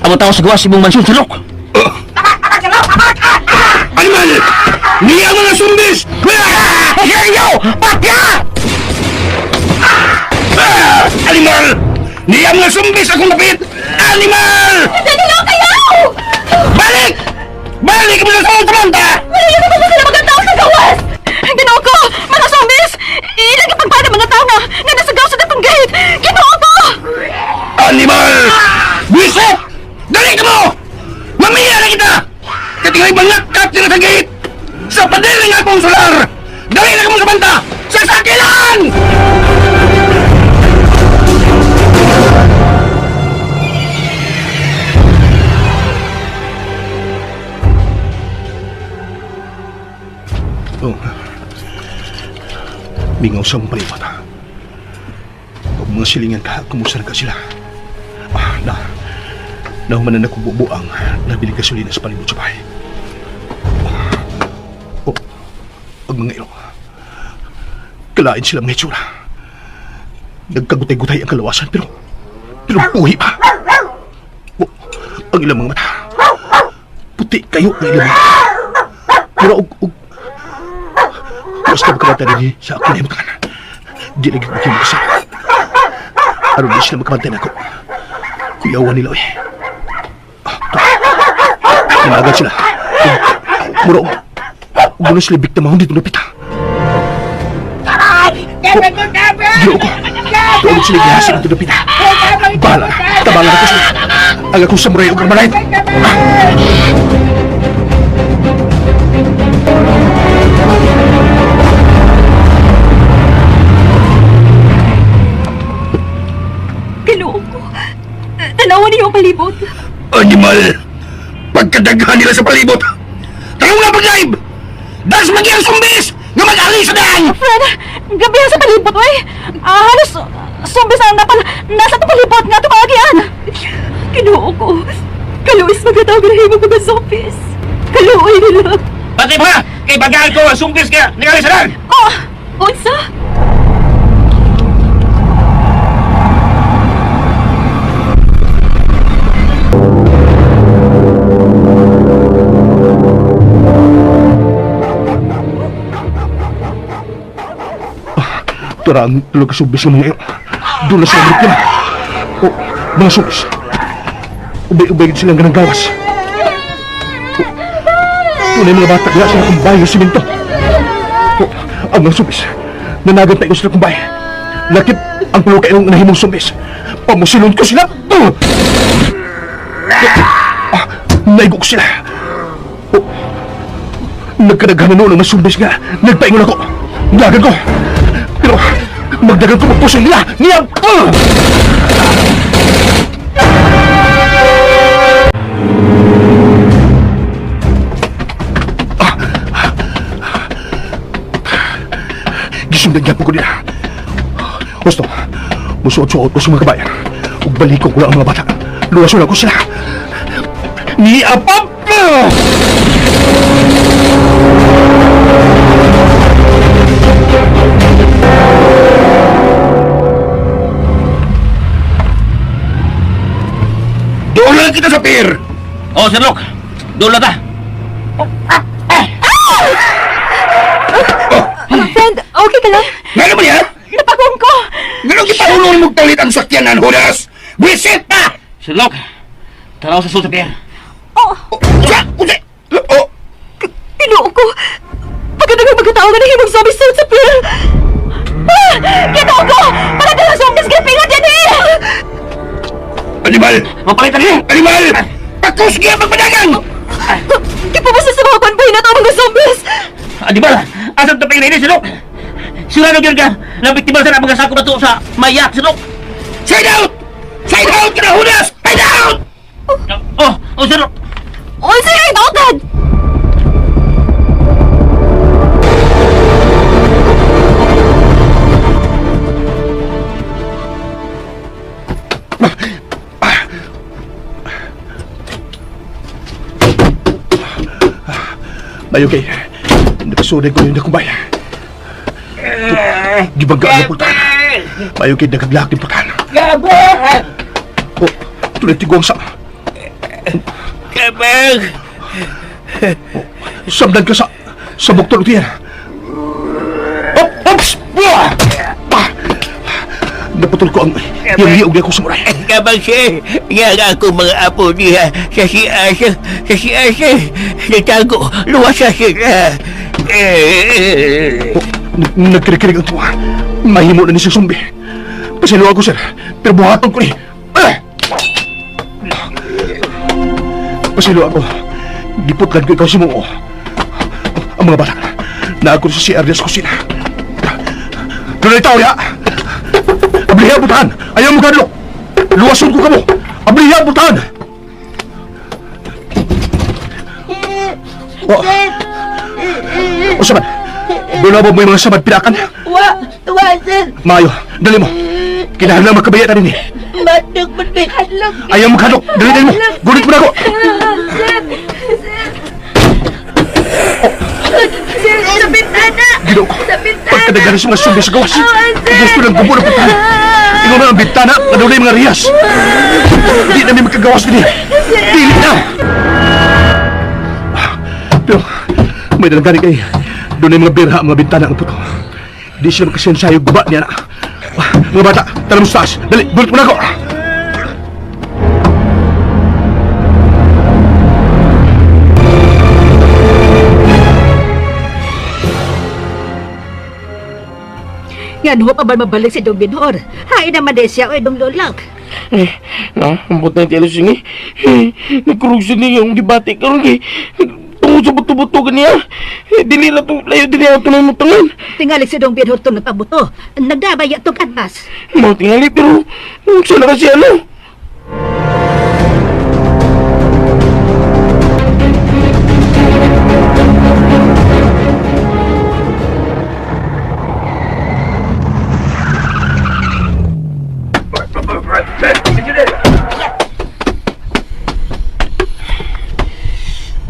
Amo tao sa gawas imong mansyon, Sir Locke. Oh. Animal! Niya mga sumbis! Ayaw! Patya! Ah! Animal! Niya mga sumbis akong lapit! Animal! Dali kayo! Balik! Balik mo sa planta! Wala na ba sila magandang sa gawas? Ginoo ko! Mga zombies! Ilang ipagpana mga tao nga nga nasa gawas sa datong gate! Ginoo ko! Animal! Buisit! Dali ka mo! Mamiya na kita! Katingay bangakap sila sa gate! Sa padel ng akong solar! Dali na ka mo sa banta! Sa sakilan! Oh. Mingaw sa mong palibot ha. Pag mga silingan ka, kumusta na ka sila? Ah, na. Nahumanan na kong bubuang nabili gasolina sa palibot sa bahay. Oh, ang mga ilo. Kalain sila mga itsura. Nagkagutay-gutay ang kalawasan pero pero buhi pa. Oh, ang ilang mga mata. Puti kayo ang ilang mga mata. Pero og, og Basta magkamantay rin sa akin ay makanan. Di lagi ko makasama. Aron di sila magkamantay na ako. Kuyawan nila eh. Ah, to. Nanagan sila. Mura og og sila biktima dito napita. Ginoo ko. Tuod sila gihasin dito napita. Bahala na. Tabangan ako sila. Ang akong samurai og armalite. Ginoo ko! Tanawan niyo ang palibot! Animal! Pagkadaghan nila sa palibot! Tanong na pag-live! Das magi ang sumbis! Nga mag-ali sa daan! Fred, gabi sa palibot, oy! Ah, halos zombies ang napal nasa to palibot nga tumaagian! Ginoo ko! Kaluis magatawag na himong mga zombies! Kaluoy nila! Patay pa! Kay bagaan ko ang sumbis kaya ningali sa daan! Oh! Unsa? Tura ang tulog ka subis ng mga iyo. Doon na sila nila. O, mga subis. Ubay-ubay silang ganang gawas. Tunay mga bata diya sila kumbay yung simento. O, ang mga subis. Nanagan pa sila kumbay. Lakip ang pulo kayong nahimong sumbis. Pamusilon ko sila. Ah, naigo ko sila. O, nagkadaghanan noon ang mga sumbis nga. Nagpaingon ako. Dagan ko. Pero magdagan ko magpusil nila. Niya! Ah! Gisundan niya po ko nila. Gusto, musuot-suot ko sa mga kabayan. Ug balikon ko lang ang mga bata. Luwason ako sila. Ni Apap! Doon lang kita sa pier! Oh, Sir Luke. Doon na ta. Friend, okay ka lang? Nga naman yan? Napakong ko! Ganun gipahulong mong talit ang sakyanan, Judas! Buwisit pa! Sir Luke. Tanaw sa sulod sa pier. Oh, Unsa? Unsa? Oh, tinuo ko! Pagkadagang magkatao nga nahimong zombie suit sa pier! Ah! Ginoo ko! Para dala zombies gipingot yan eh! animal! Mapalitan niya. Animal! Pakusgi ang pagpadagan! Di pa basta sa mga konvoy na to mga zombies! Ah, di ba? Asam taping na ini, Sir Luke. Sigurado gyud ka na biktima sa mga sako na to sa mayak, Sir Luke. Side out! Side out ka na, Judas! Side out! Oh, oh, Sir Luke. Oh, sir, Dad! Mayo kay, nakasunod ko yung nakumbay. Gibanggaan na pultahan. Mayo kay, nagaglak yung pultahan. Gabang! Oh, tuloy tiguang sa... Gabang! Samdan ka sa... Sa bukton tiyan. Op! Ops! Buah! Ah! Naputol ko ang hiriog niya ko sa muray. Gabang siya. Nga nga ako mga apo niya. Sa si Asa. Sa si Asa. Nagtago. Luwas sa sila. Eh. Oh, nagkirikirig ang tuwa. Mahimo na ni sa sumbi. Pasilo ako, sir. Pero buhaton ko ni. Ah! Pasilo ako. Giputlan ko ikaw si Moo. Ang mga bata. Naako sa CR niya sa kusina. Doon tao niya! Abliha butahan! Ayaw mo kadlok! Luwason ko kamo! Abliha butahan! Oh. O saman, doon na ba mo yung mga samad pinakan? Wa, wa, sir. Maayo, dali mo. Kinahanglan magkabaya ta din eh. Matag man kay hadlok. Ayaw mo kadlok, dali dali mo. Gulit mo na ako. Sir, sa bintana! Ginoo ko. Sa bintana! Pagkadaghan sa mga sumbi sa gawas. Gusto ng gubo ng pagkahan. Ikaw na ang bintana, na yung mga riyas. Di namin magkagawas din eh. Dili na! Pero, may dalang kay doon na yung mga birha, mga bintana ang puto. Di sila makasensyayo guba niya na. Mga bata, tara mo sa taas. Dali, gulit mo na ako. Nga no pa ba mabalik si Dong Binhor? Hain naman din siya, oy, Dong Lulak. Eh, na, ambot na yung telos eh. Eh, nagkurugso niya yung gibati karon eh. Tungod sa buto-buto ganiya. Eh, dili na to, layo dili na to na mutangan. Tingali si Dong Binhor itong nagpabuto. Nagdabaya itong atmas. Mga tingali, pero, saan na kasi ano?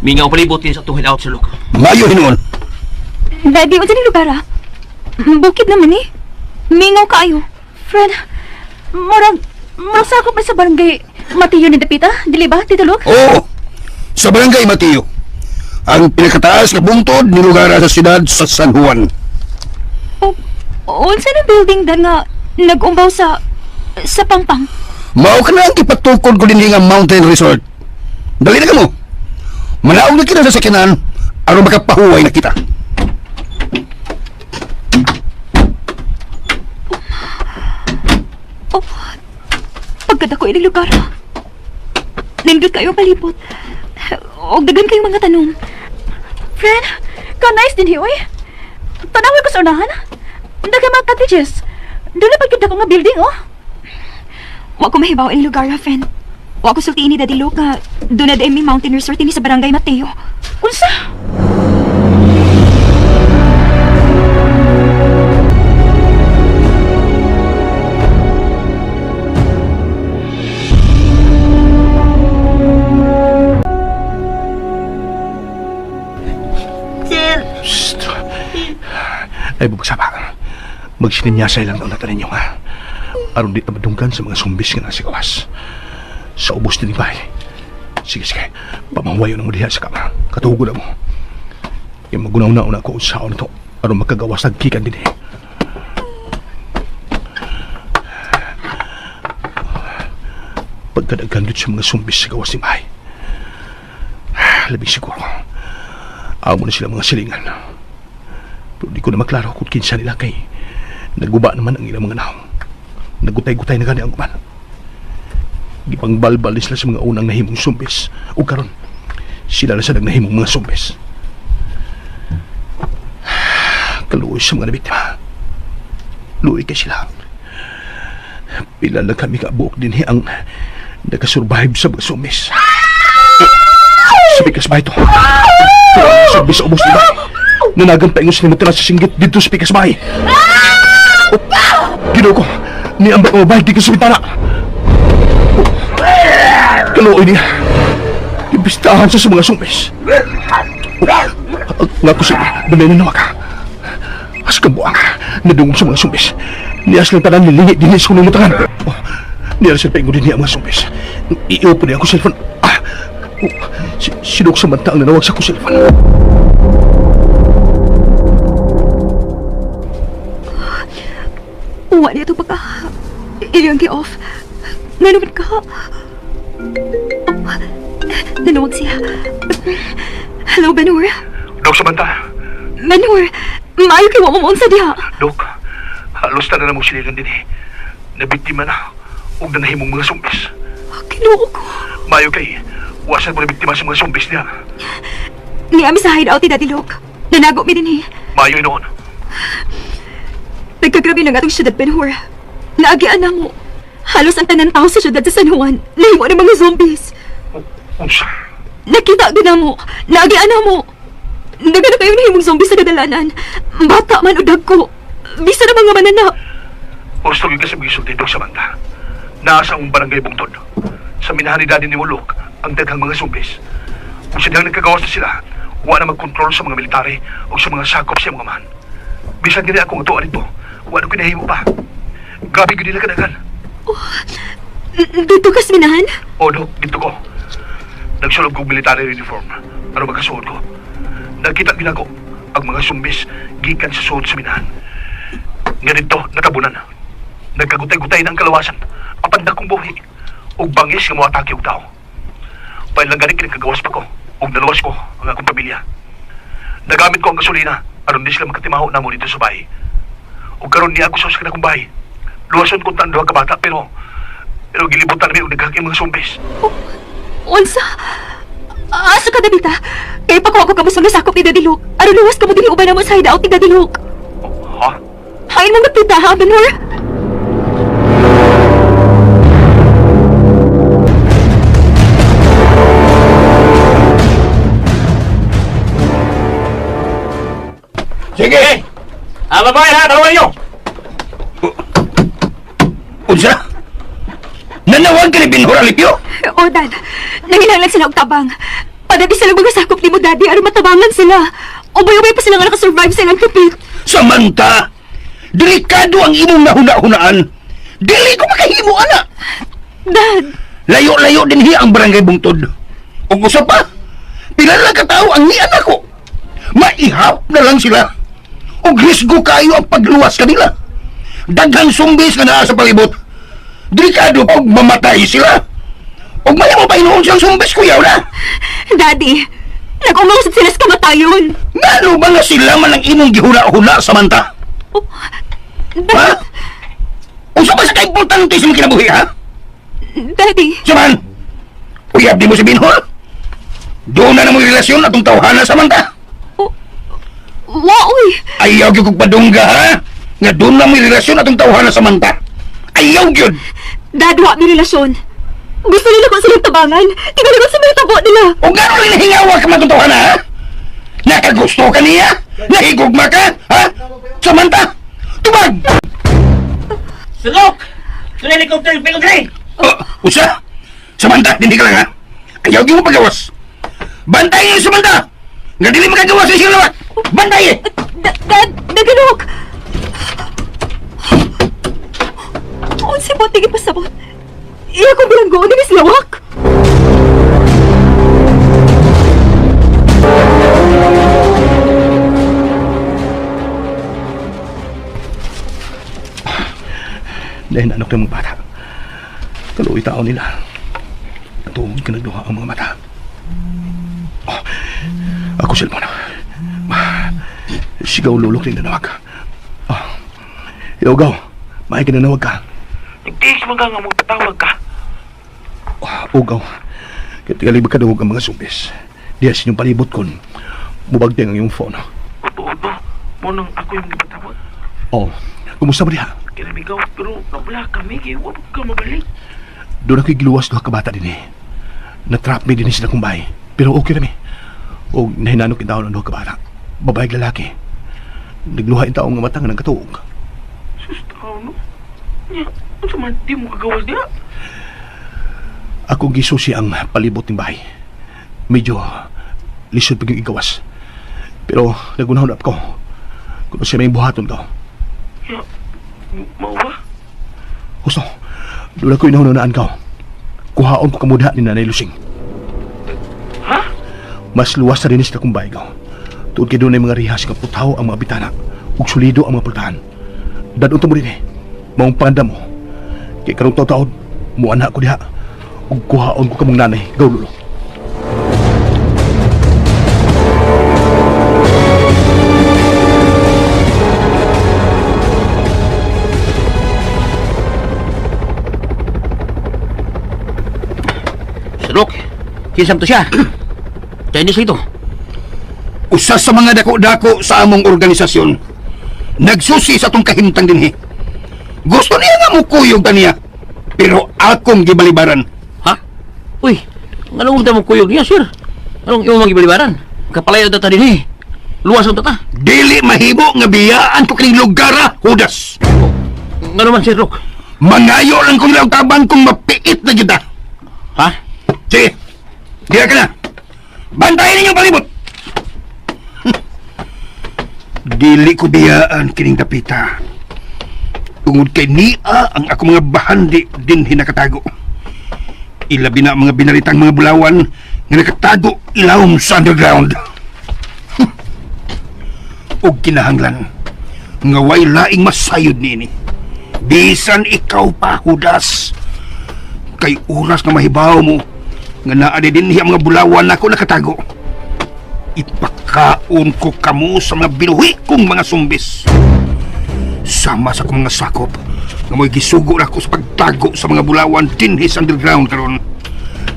Mingaw palibot din sa itong hilaot, Sir Luke. Mayo hinuon. Daddy, unsa ni lugar ah? Bukid naman eh. Mingaw kaayo. Friend, murag, murag sakop man sa barangay Matiyo ni Dapita, dili ba, Tito Luke? Oo! Sa Barangay Mateo. Ang pinakataas na bungtod ni lugar sa siyudad sa San Juan. O, Unsa na building dan nga nag-umbaw sa pangpang? Mao ka na ang ipatukod ko dinhi nga Mountain Resort. Dali na kamo. Manaog na kita sa sakyanan aron makapahuway na kita. Oh, pagkadako ining lugar. Nindot kayo ang palibot. Og daghan kayong mga tanong. Friend, ka nice din hi, oy. Tanawin ko sa unahan. Daghan mga cottages. Doon na pagkita ko nga building, oh. Wa ko mahibaw ining lugar, ha, friend. Wa ko sultiin ni Daddy Luke nga doon na mi Mountain Resort ini sa Barangay Mateo. Unsa? Shh. Ay, bumagsaba. Magsininyasay lang na ninyo, ha? Aron di tamadunggan sa mga sumbis nga nasa gawas. Sa ubos din bahay. Sige, sige. Pamahuwayo na mo diha sa kama. Katugo na mo. Yung magunaw na una ko sa na to. Aron makagawas nagkikan din eh. Pagkadaghan sa mga sumbis sa gawas ni bahay. Labing siguro. Amo na sila mga silingan. Pero di ko na maklaro kung kinsa nila kay naguba naman ang ilang mga naong. Nagutay-gutay na gani ang guman. Gipangbalbal ni sila sa mga unang nahimong sumbis. O karon, sila na sa nagnahimong mga sumbis. Kaluoy sa mga nabiktima. Luoy kay sila. Pila lang kami kabuok din ang nakasurvive sa mga sumbis. Sa bigas ba ito? Pero ang sumbis sa ubos nila. Nanagan pa ingos ni Matira sa singgit dito sa pikas bahay. Oh, Ginoo ko, ni ang batang babae di ka sa bintana. Oh, kaluoy niya. Ibistahan siya sa mga sumbis. Oh, nga ko sa dunay na ka. As kabuang, nadungog sa mga sumbis. Niya silang tanan nilingi din sa kunong mutangan. Oh, niya silang paingo din niya ang mga sumbis. Iupo niya ako cellphone. Ah, oh, sinok sa manta ang nanawag sa akong cellphone. Uwa niya ito pagka iyang gi-off. Nga naman ka. Oh, nanawag siya. Hello, Benhur. Dok Samantha, Benhur, maayo kay wa mo sa diha. Dok, halos tanan na mong siligan din eh. Nabiktima na, huwag na nahimong mga sumbis. Kinuo ko. Mayo kay, wasan mo na biktima sa mga sumbis niya. Niami sa hideout ni Daddy Luke. Nanago mi din eh. Mayo noon. Nagkagrabe na nga itong syudad, Benhur. Naagian na mo. Halos ang tanan tao sa syudad sa San Juan. Nahimo ng mga zombies. Unsa? Nakita ko na mo. Naagian na mo. Daga na kayo nahimong zombie sa kadalanan. Bata man o dagko. Bisa na mga mananap. Gusto gyud kasi gisulti Dok Samantha. Nasa ang barangay bungtod. Sa minahan ni Daddy ni Mulok, ang daghang mga sumbis. Kung silang nagkagawas na sila, wa na magkontrol sa mga military o sa mga sakop sa mga man. Bisan dili akong atuan nito, wa na kinahimo pa. Grabe gyud nila kadaghan. Dito ka, Minahan? O, Dok, dito ko. Nagsulog kong military uniform. Ano magkasuot ko? Nakita gina ko ang mga sumbis gikan sa suot sa minahan. Nga dito, natabunan. Nagkagutay-gutay na ang kalawasan. Apan kong buhi. Ug bangis nga moatake og tao. Pain lang gani kinakagawas pa ko. Ug naluwas ko ang akong pamilya. Nagamit ko ang gasolina aron di sila makatimaho namo dito sa bahay. Ug karon niya ako sa usa ka bahay. Luwason ko tan duha ka bata pero gilibutan mi og daghang mga sumbis. Unsa? Asa ka, Dabita? Kaya pakuha ko kamo sa mga sakop ni Daddy Luke. Aron luwas ka mo din uban mo sa hideout ni Daddy Luke. Ha? Hain mo magpita, ha, Benhur? Sige! Ah, babae ha, dalawa ninyo! Unsa? Nanawag ka ni Binhor Alipio? O, Dad. Nanginahanglan sila og tabang. Padati sila mga sakop ni mo, Daddy, aron matabangan sila. Ubay-ubay pa sila nga nakasurvive sa ilang kapit. Samantha, delikado ang imong nahuna-hunaan. Dili ko makahimo ana. Dad, Layo-layo din hi ang barangay bungtod. Ug usa pa, pila lang ka tawo ang nian ako. Maihap na lang sila. Ug risgo kayo ang pagluwas kanila. Daghang sumbis nga naa sa palibot. Delikado pag mamatay sila. Ug maya mo pa hinuon siyang sumbis, kuyaw na. Daddy, nag-ungaw sad sila sa kamatayon. Ngano ba nga sila man ang imong gihula-hula, Samantha? Oh, Ha? Dad, Unsa ba sa kaimportante sa imong kinabuhi, ha? Daddy, Saman! Uyab di mo si Binhol? Doon na na mo'y relasyon atong tawhana, Samantha. wa uy. Ayaw gyud kog padungga, ha? Nga doon na mo'y relasyon atong tawhana, Samantha. Ayaw gyud! Dad, wa mi relasyon. Gusto nila kung silang tabangan. Tingnan ko sa mga tabo nila. O gano'n rin nahingawa ka man itong tawhana, ha? Nakagusto ka niya? Nahigugma ka? Ha? Samantha! Tubag! Sulok! Doon helicopter yung pingod rin! Oh, usa! Samantha, hindi ka lang, ha? Ayaw gyud mo pagawas. Bantayin yung Samantha! Nga dili makagawas sa siyang lawak! Bantayin! Dad, nagalok! Unsi mo, tingin pasabot. Iya kong bilanggo, ni Miss Lawak. Dahil anak ng mga bata. Kaluoy tao nila. Tuod ka nagduha ang mga mata. Oh, ako cellphone. Sigaw lulok rin nanawag. Oh. Yo, gaw. May kinanawag ka. Nagtiis man ka nga magpatawag ka. Oh, ugaw. Kaya tingali ba kadungog ang mga sumbis. Diya sa inyong palibot kon. Mubagting ang iyong phone. Uto-uto. Mo nang ako yung gipatawag. Oh, kumusta ba diha? Kinamigaw, pero nabla kami kay wa ka mabalik. Doon ako'y giluwas duha ka bata din eh. Natrap mi din sila kong bahay. Pero okay rami. O nahinanok yung taon ang duha ka bata. Babae ug lalaki. Nagluha yung taong nga mata nga nagkatuog. Sus, tao no. Nya, unsa man di mo kagawas diha? Ako gisusi ang palibot ng bahay. Medyo lisod pag yung igawas. Pero nagunahon up ko. Kung siya may buhaton ko. Nya, mao ba? Gusto, doon ako inahununaan ka. Kuhaon ko kamudha ni Nanay Lusing. Ha? Mas luwas na rin sila kung bahay ka. Tuod kay doon ay mga rihas nga putaw ang mga bitana ug solido ang mga pultahan. Dadunto mo din eh. Maong panda mo. Kay karong taw-taod, muana ko diha. Ug kuhaon ko kamong nanay, gaw lulo. Sulok! Kinsam to siya? Chinese ito. Usa sa mga dako-dako sa among organisasyon. Nagsusi sa atong kahimtang dinhi. Gusto niya nga mukuyog ta niya. Pero akong gibalibaran. Ha? Uy, anong mo kuyog niya, sir? Anong iyong magibalibaran? Kapalayo ta din eh. Luwas ang tata. Dili mahimo nga biyaan ko kining lugar, ah, Judas. Nga naman, Sir Rock. Mangayo lang kong lang tabang kung mapiit na kita. Ha? Sige, diya ka na. Bantayan ninyong palibot. Dili ko biyaan kining dapita. Tungod kay niya ang ako mga bahandi din hinakatago. Ilabi na ang mga binalitang mga bulawan nga nakatago ilawom sa underground. Og kinahanglan nga way laing masayod niini. Bisan ikaw pa, Judas. Kay oras nga mahibaw mo nga naa di dinhi ang mga bulawan nako nakatago. Ipakaon ko kamo sa mga binuhi kong mga sumbis. Sama sa akong mga sakop nga mo'y gisugo na ko sa pagtago sa mga bulawan dinhi sa underground karon.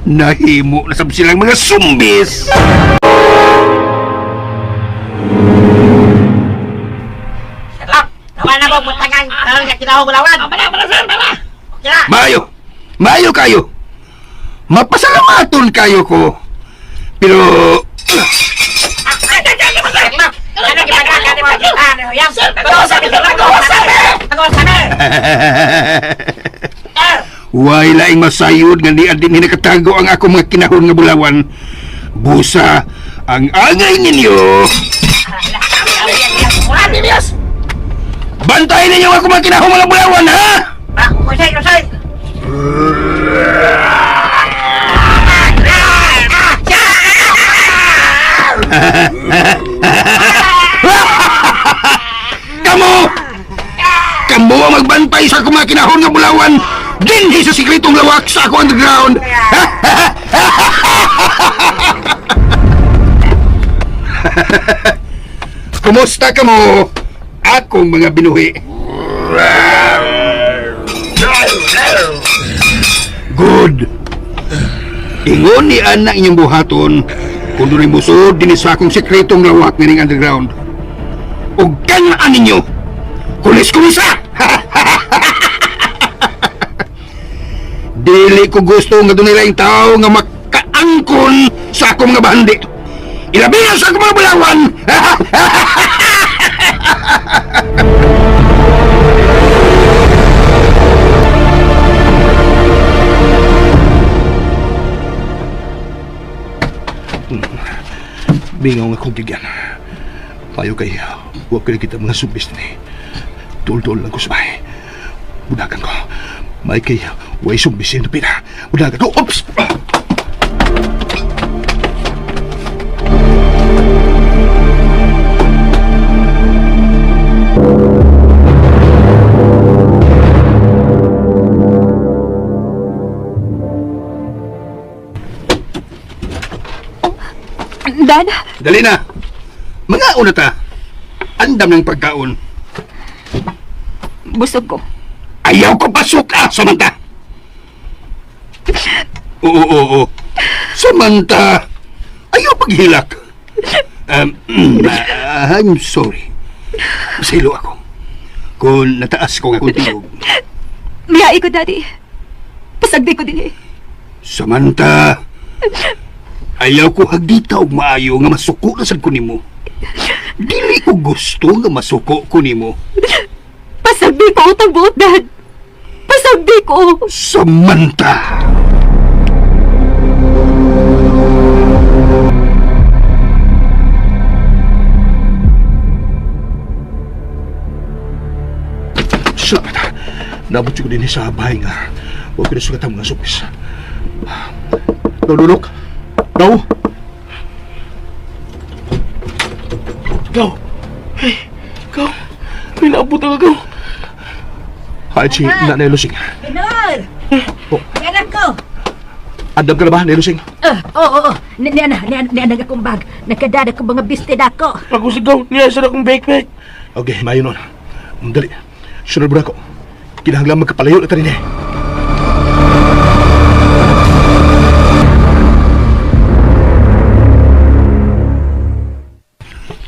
Nahimo na sab silang mga sumbis. Tama na mo, butangan. Karon nga kinahong bulawan. Tama na, sir, tama. Okay na. Maayo. Maayo kayo. Mapasalamaton kayo ko. Pero Ano gipagaka ni mga kita ni Huyang? Pagawa sa amin! Way laing masayod nga niya din hinakatago ang ako mga kinahon nga bulawan. Busa ang angay ninyo. Bantayan ninyo ang ako mga kinahon mga bulawan, ha? Ah, Kusay, kusay! Kamu! Kamu ang Pagpatay sa akong mga kinahon nga bulawan dinhi sa sikretong lawak sa ako underground. Kumusta ka mo? Akong mga binuhi. Good. Ingon ni anak inyong buhaton kung dunay musod dinhi sa akong sikretong lawak nining underground. Ug kanaan ninyo. Kulis-kulisa. Dili ko gusto nga dunay laing tao nga makaangkon sa akong mga bahandi. Ilabi na sa akong mga bulawan. Bingaw nga kong gigyan. Payo kay, huwag ko na kita mga sumbis ni. Tuol-tuol lang ko sa bahay. Budagan ko. May kay, huwag sumbis yung pina. Budagan ko. Oops! Dad, Dali na. Mga una ta. Andam ng pagkaon. busog ko. Ayaw ko pasok ah, Samantha. Oo, oo, oo. Samantha, ayaw paghilak. I'm sorry. Masilo ako. Kung nataas ko nga akong tingog. Miyai ko, Daddy. Pasagdi ko din eh. Samantha, ayaw ko hagdita og maayo nga masuko na sad ko nimo. Dili ko gusto nga masuko ko nimo. Pasagdi ko utang buot, Dad. Pasagdi ko. Samantha! Salamat. Nabot ko din sa bahay nga. Huwag ko na sugat ang mga sumbis. Daw, lulok. Daw. Gaw! Hey! Gaw! May naabot ang gaw! Hi, si Nanay Lusing. Pinor! Oh. Anak ko! Andam ka na ba, Nanay Lusing? Oo, oo. Ni anak akong bag. Nagkadada ko mga bisted ako. Ako sa gaw! Niya sa akong backpack! Okay, mayo nun. Dali. Sunod mo na ako. Kinahanglan magkapalayo na tanin eh.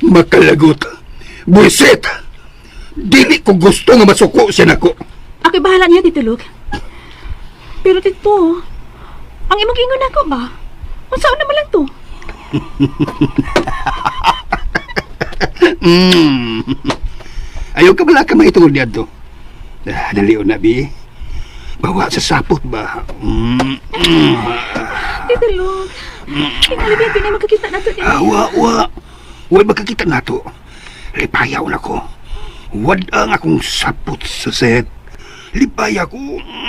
Makalagot. Buisit! Dili ko gusto nga masuko siya nako. Ako'y bahala niya, Tito Luke. Pero Tito, ang imong ingon ako ba? Unsaon naman lang to? Ayaw ka bala ka maitungod niya to. Ah, dali o na, bi. Bawa sa sapot ba? Mm. Tito Luke, tingali ba pinay magkakita na to Ah, wa, wa. Wa magkakita na to. Lipayaw na ko. Wad ang akong sapot sa set. Lipaya ko.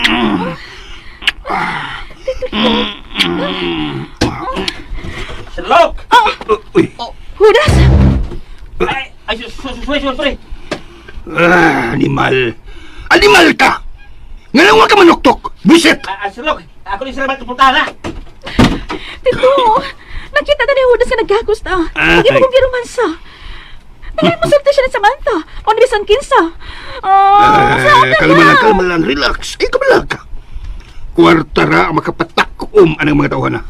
Mm. Sir Luke! Uy. Hudas! Ay, ay, sorry, sorry, sorry. Ah, animal. Animal ka! Ngalawa ka manuktok! Buisit! Ah, Sir Luke, ako ni Sir Mark puntahan ha. Tito, nakita na ni Hudas nga naggagos ta. Ay. Ang imong kong giromansa. Nangay mo sulti siya ni Samantha. O ni bisan kinsa. Oh, Ah, sa kalma lang, kalma lang. Relax. Eh, kalma lang ka. Kwarta ra ang makapatakom anang mga tauhan na.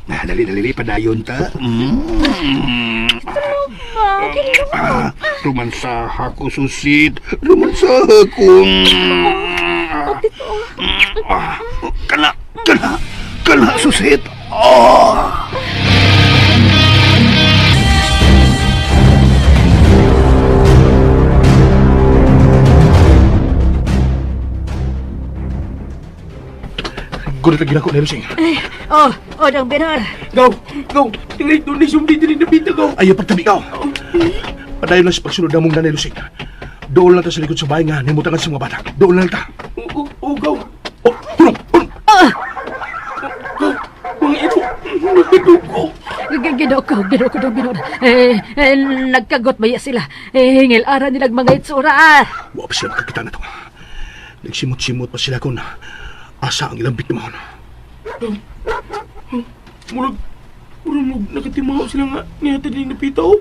Ah, dali, dali, dali. Padayon ta. Mm. Ah, romansaha ko, susit. Romansaha ko. Mm. Oh, Tito. Ah, kana, kana, kana, susit. Oh. Gulat lagi na ako, Nanay Lusing. Oh, oh, dang Benor. Gaw! Gaw! Tingnan doon ni sumbi din na pita gaw! Ayaw pagtabi ka. Padayon lang sa pagsunod na mong Nanay Lusing. Doon lang ta sa likod sa bahay nga, nimutangan sa mga bata. Doon lang ta. Oo, oo, gaw! Oh, hunong, hunong. Gaw! Mga ito! Nagkadugo! Ginoo ko, ginoo ko dang Benor. Eh, eh, nagkagot ba sila? Eh, hingil ara nilang mga itsura ah. Wa pa sila makakita na to. Nagsimot-simot pa sila kung asa ang ilang biktimahon. Murag, murag nakatimaho sila nga niya din napitaw.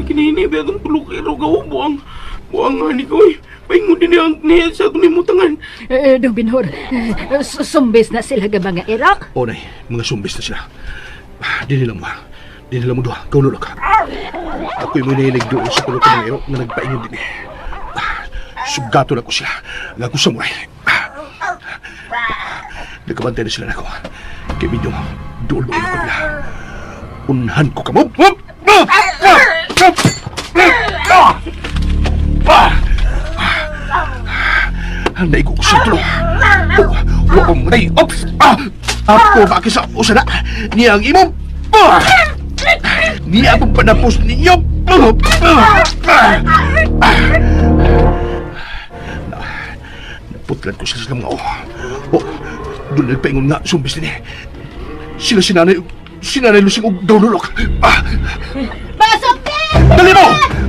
Kinahini ba itong tulok ero gaw buang buang nga ni ko eh. Paingon din ang niya sa itong limutangan. Eh, Dong Binhor, sumbis na sila ga mga irok. O nay, mga sumbis na sila. Di nila mo. Di nila mo duha. Kaululok ka. Ako'y mo nahilig doon sa tulok ng ero nga nagpaingon din eh. Sugato na ko sila. Nga ko samurai. Nagkabantay na sila nako. Kay medyo dool-dool ako nila. Unhan ko kamo. Naigo ko sa tulo. Wa ko matay. Ops! Ah! Ako ba sa usa na? Niya ang imong... Ah! Niya ang panapos ninyo. Naputlan ko sila sa mga oh. Oh, doon nagpaingon nga sumbis din eh. Sila sinanay lusing og dawlulok. Ah! Mga sumbis! Dali mo!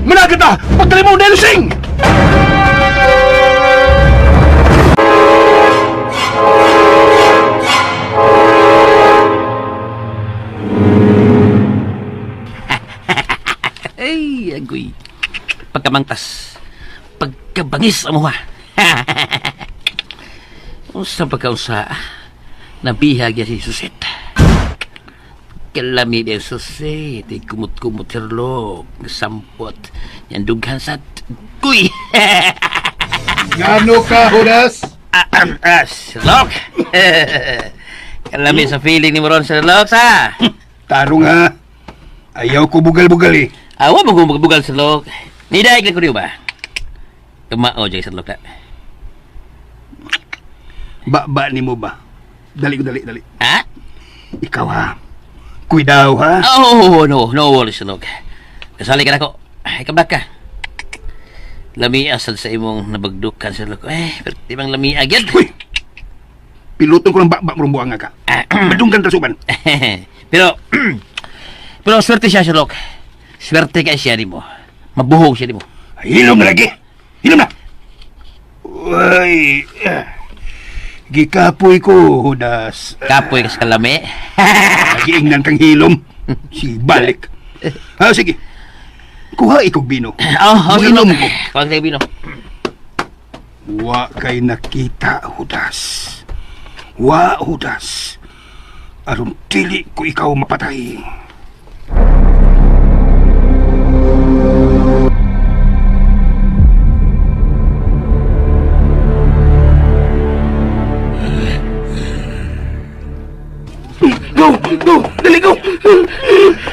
Managad na! Pagdali mo, Nelusing! Ay, agoy. Pagkamangtas. Pagkabangis ang muha. Unsa pagkausa, nabihag ya si Suset. Kalami di Suset. Ay kumot-kumot sirlog. Sampot. Yan dughan sa kuy. Ngano ka, Judas? Sirlok. Kalami sa feeling ni Moron Sirlok sa. Tarong ha. Ayaw ko bugal-bugal eh. Awa mo kung magbugal Sirlok. Nidaig lang ko niyo ba? Tumao dyan Sirlok na. Ba-ba ni mo ba? Dali ko, dali, dali. Ha? Ikaw ha. Kuidaw ha. Oh, no, no worries, Log. Kasali ka na ko. Ay, kabak ka. Lami asal sa imong nabagdukan sa Log. Eh, pero di bang lami agad? Uy! Piluton ko ng ba-ba mo buang ka. Madunggan tasuban. Pero, pero swerte siya, Sir Log. Swerte ka siya nimo. Mabuhog siya nimo. Hilom na lagi. Hilom na. Uy. Gikapoy ko, Judas. Kapoy ka sa kalami. Nagiingnan kang hilom. Si balik. Ah, sige. Kuha ikog bino. Oh, oh, Sir Muinom Log. ko. Kuha ka bino. Wa kay nakita, Judas. Wa, Judas. Aron dili ko ikaw mapatay. Go! Go! Dali go!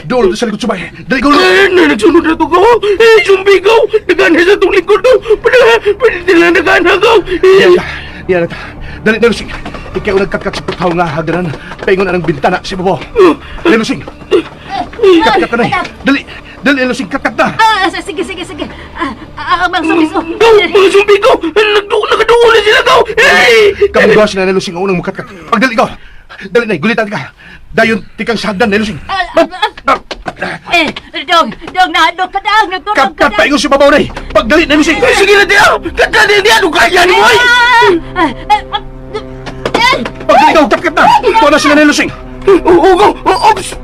Dool sa likod subay. Dali go! Eh, na nagsunod na to go! Eh, sumbi go! Nagana sa itong likod go! Pwede, pwede nila nagana go! Iya, Eh, iya. Iya na ta. Dali, Nelusing. Ikaw nagkatkat sa putaw nga hagdanan. Paingon na ng bintana si Bobo. Nelusing. Katkat na eh. Dali, dali, Nelusing. Katkat na. Ah, sige, sige, sige. Ang mga sumbis oh. Go! Mga sumbi go! Nagduo na sila go! Eh! Kamuduha sila Nelusing ang unang mukatkat. Pagdali ko. Dali na, gulitan ka. Dayon, tikang sa hagdan, Nelusing. Eh, dong, dong, nahadlok ka dang, nagturog ka Katkat dang. paingon si Babaw na eh. Pagdali, Nelusing. Eh, sige na tiya! Katkat na tiya! Anong kaya ni mo ay? Ah, ah, ah, eh, Pagdali ko, katkat na. Tuwa na sila Nelusing. Oo, go! Oh, Ops!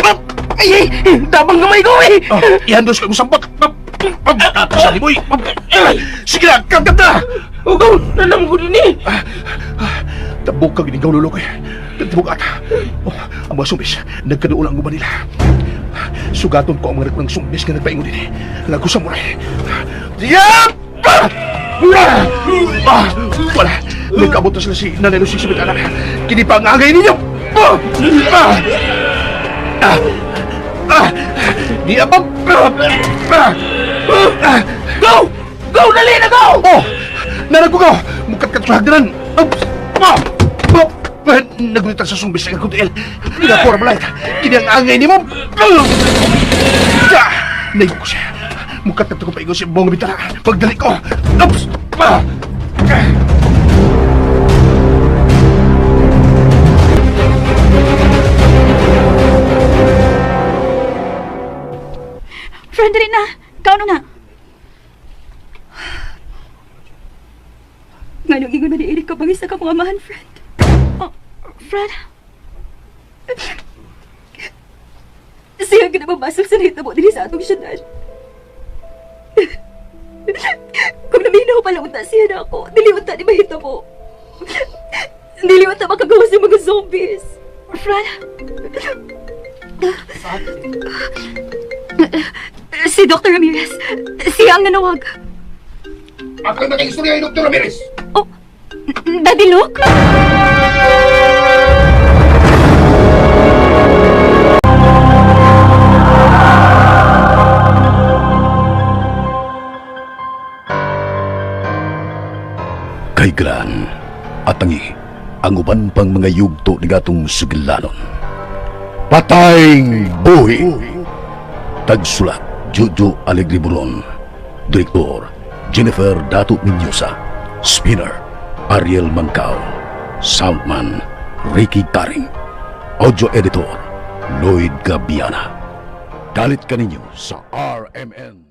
Ay, ay! Dabang gamay ko eh! Oh, ihandos ko yung sampot. Tapos sa liboy. Sige na, katkat na. Oh, go! Nalam ko din eh! Tabok ka ginigaw lulo ko eh. Tabok ata. Oh, ang mga sumbis, nagkaduol ang guba nila. Sugaton ko ang mga ng sumbis nga nagpaingon din eh. Lago samurai. Yap! Ah! Ah! Wala. Nagkaabot na sila si Nanay Lucy sa bintana. Kini pa ang angay ninyo! Ah! Ah! Ah! Ah! Di abang! Ah! Ah! Ah! Go! Go! Dali na go! Oh! Narag ko ko! Mukatkat sa hagdanan! Oops! Ah! Oh! Ah! Nagulitan sa sumbis sa kagutiel. Pinapura mo lahat. Kini ang angay ni mo! Ah! Naigo ko siya. Mukatkat ko pa siya buong bitara. Pagdali ko! Oops! Ah! Ah! Friend, dali na. Kauno na. Nganong ingon man ni Erika bang isa ka mga amahan, friend? Oh, Fred. Siya ang ginababasol sa nahitabo dinhi sa atong syudad. Kung naminaw pala unta siya na ako, dili unta ni mahitabo. Dili unta makagawa sa mga zombies. Fred. Si Dr. Ramirez, siya ang nanawag. Ako yung makiistorya ni Dr. Ramirez. Oh, Daddy Luke? Kay Gran, atangi ang uban pang mga yugto ni gatong sugilanon. Patayng Buhi! Tagsulat, Jojo Alegre Buron. Direktor, Jennifer Dato Minyosa. Spinner, Ariel Mancao. Soundman, Ricky Taring. Audio Editor, Lloyd Gabiana. Dalit kaninyo sa RMN.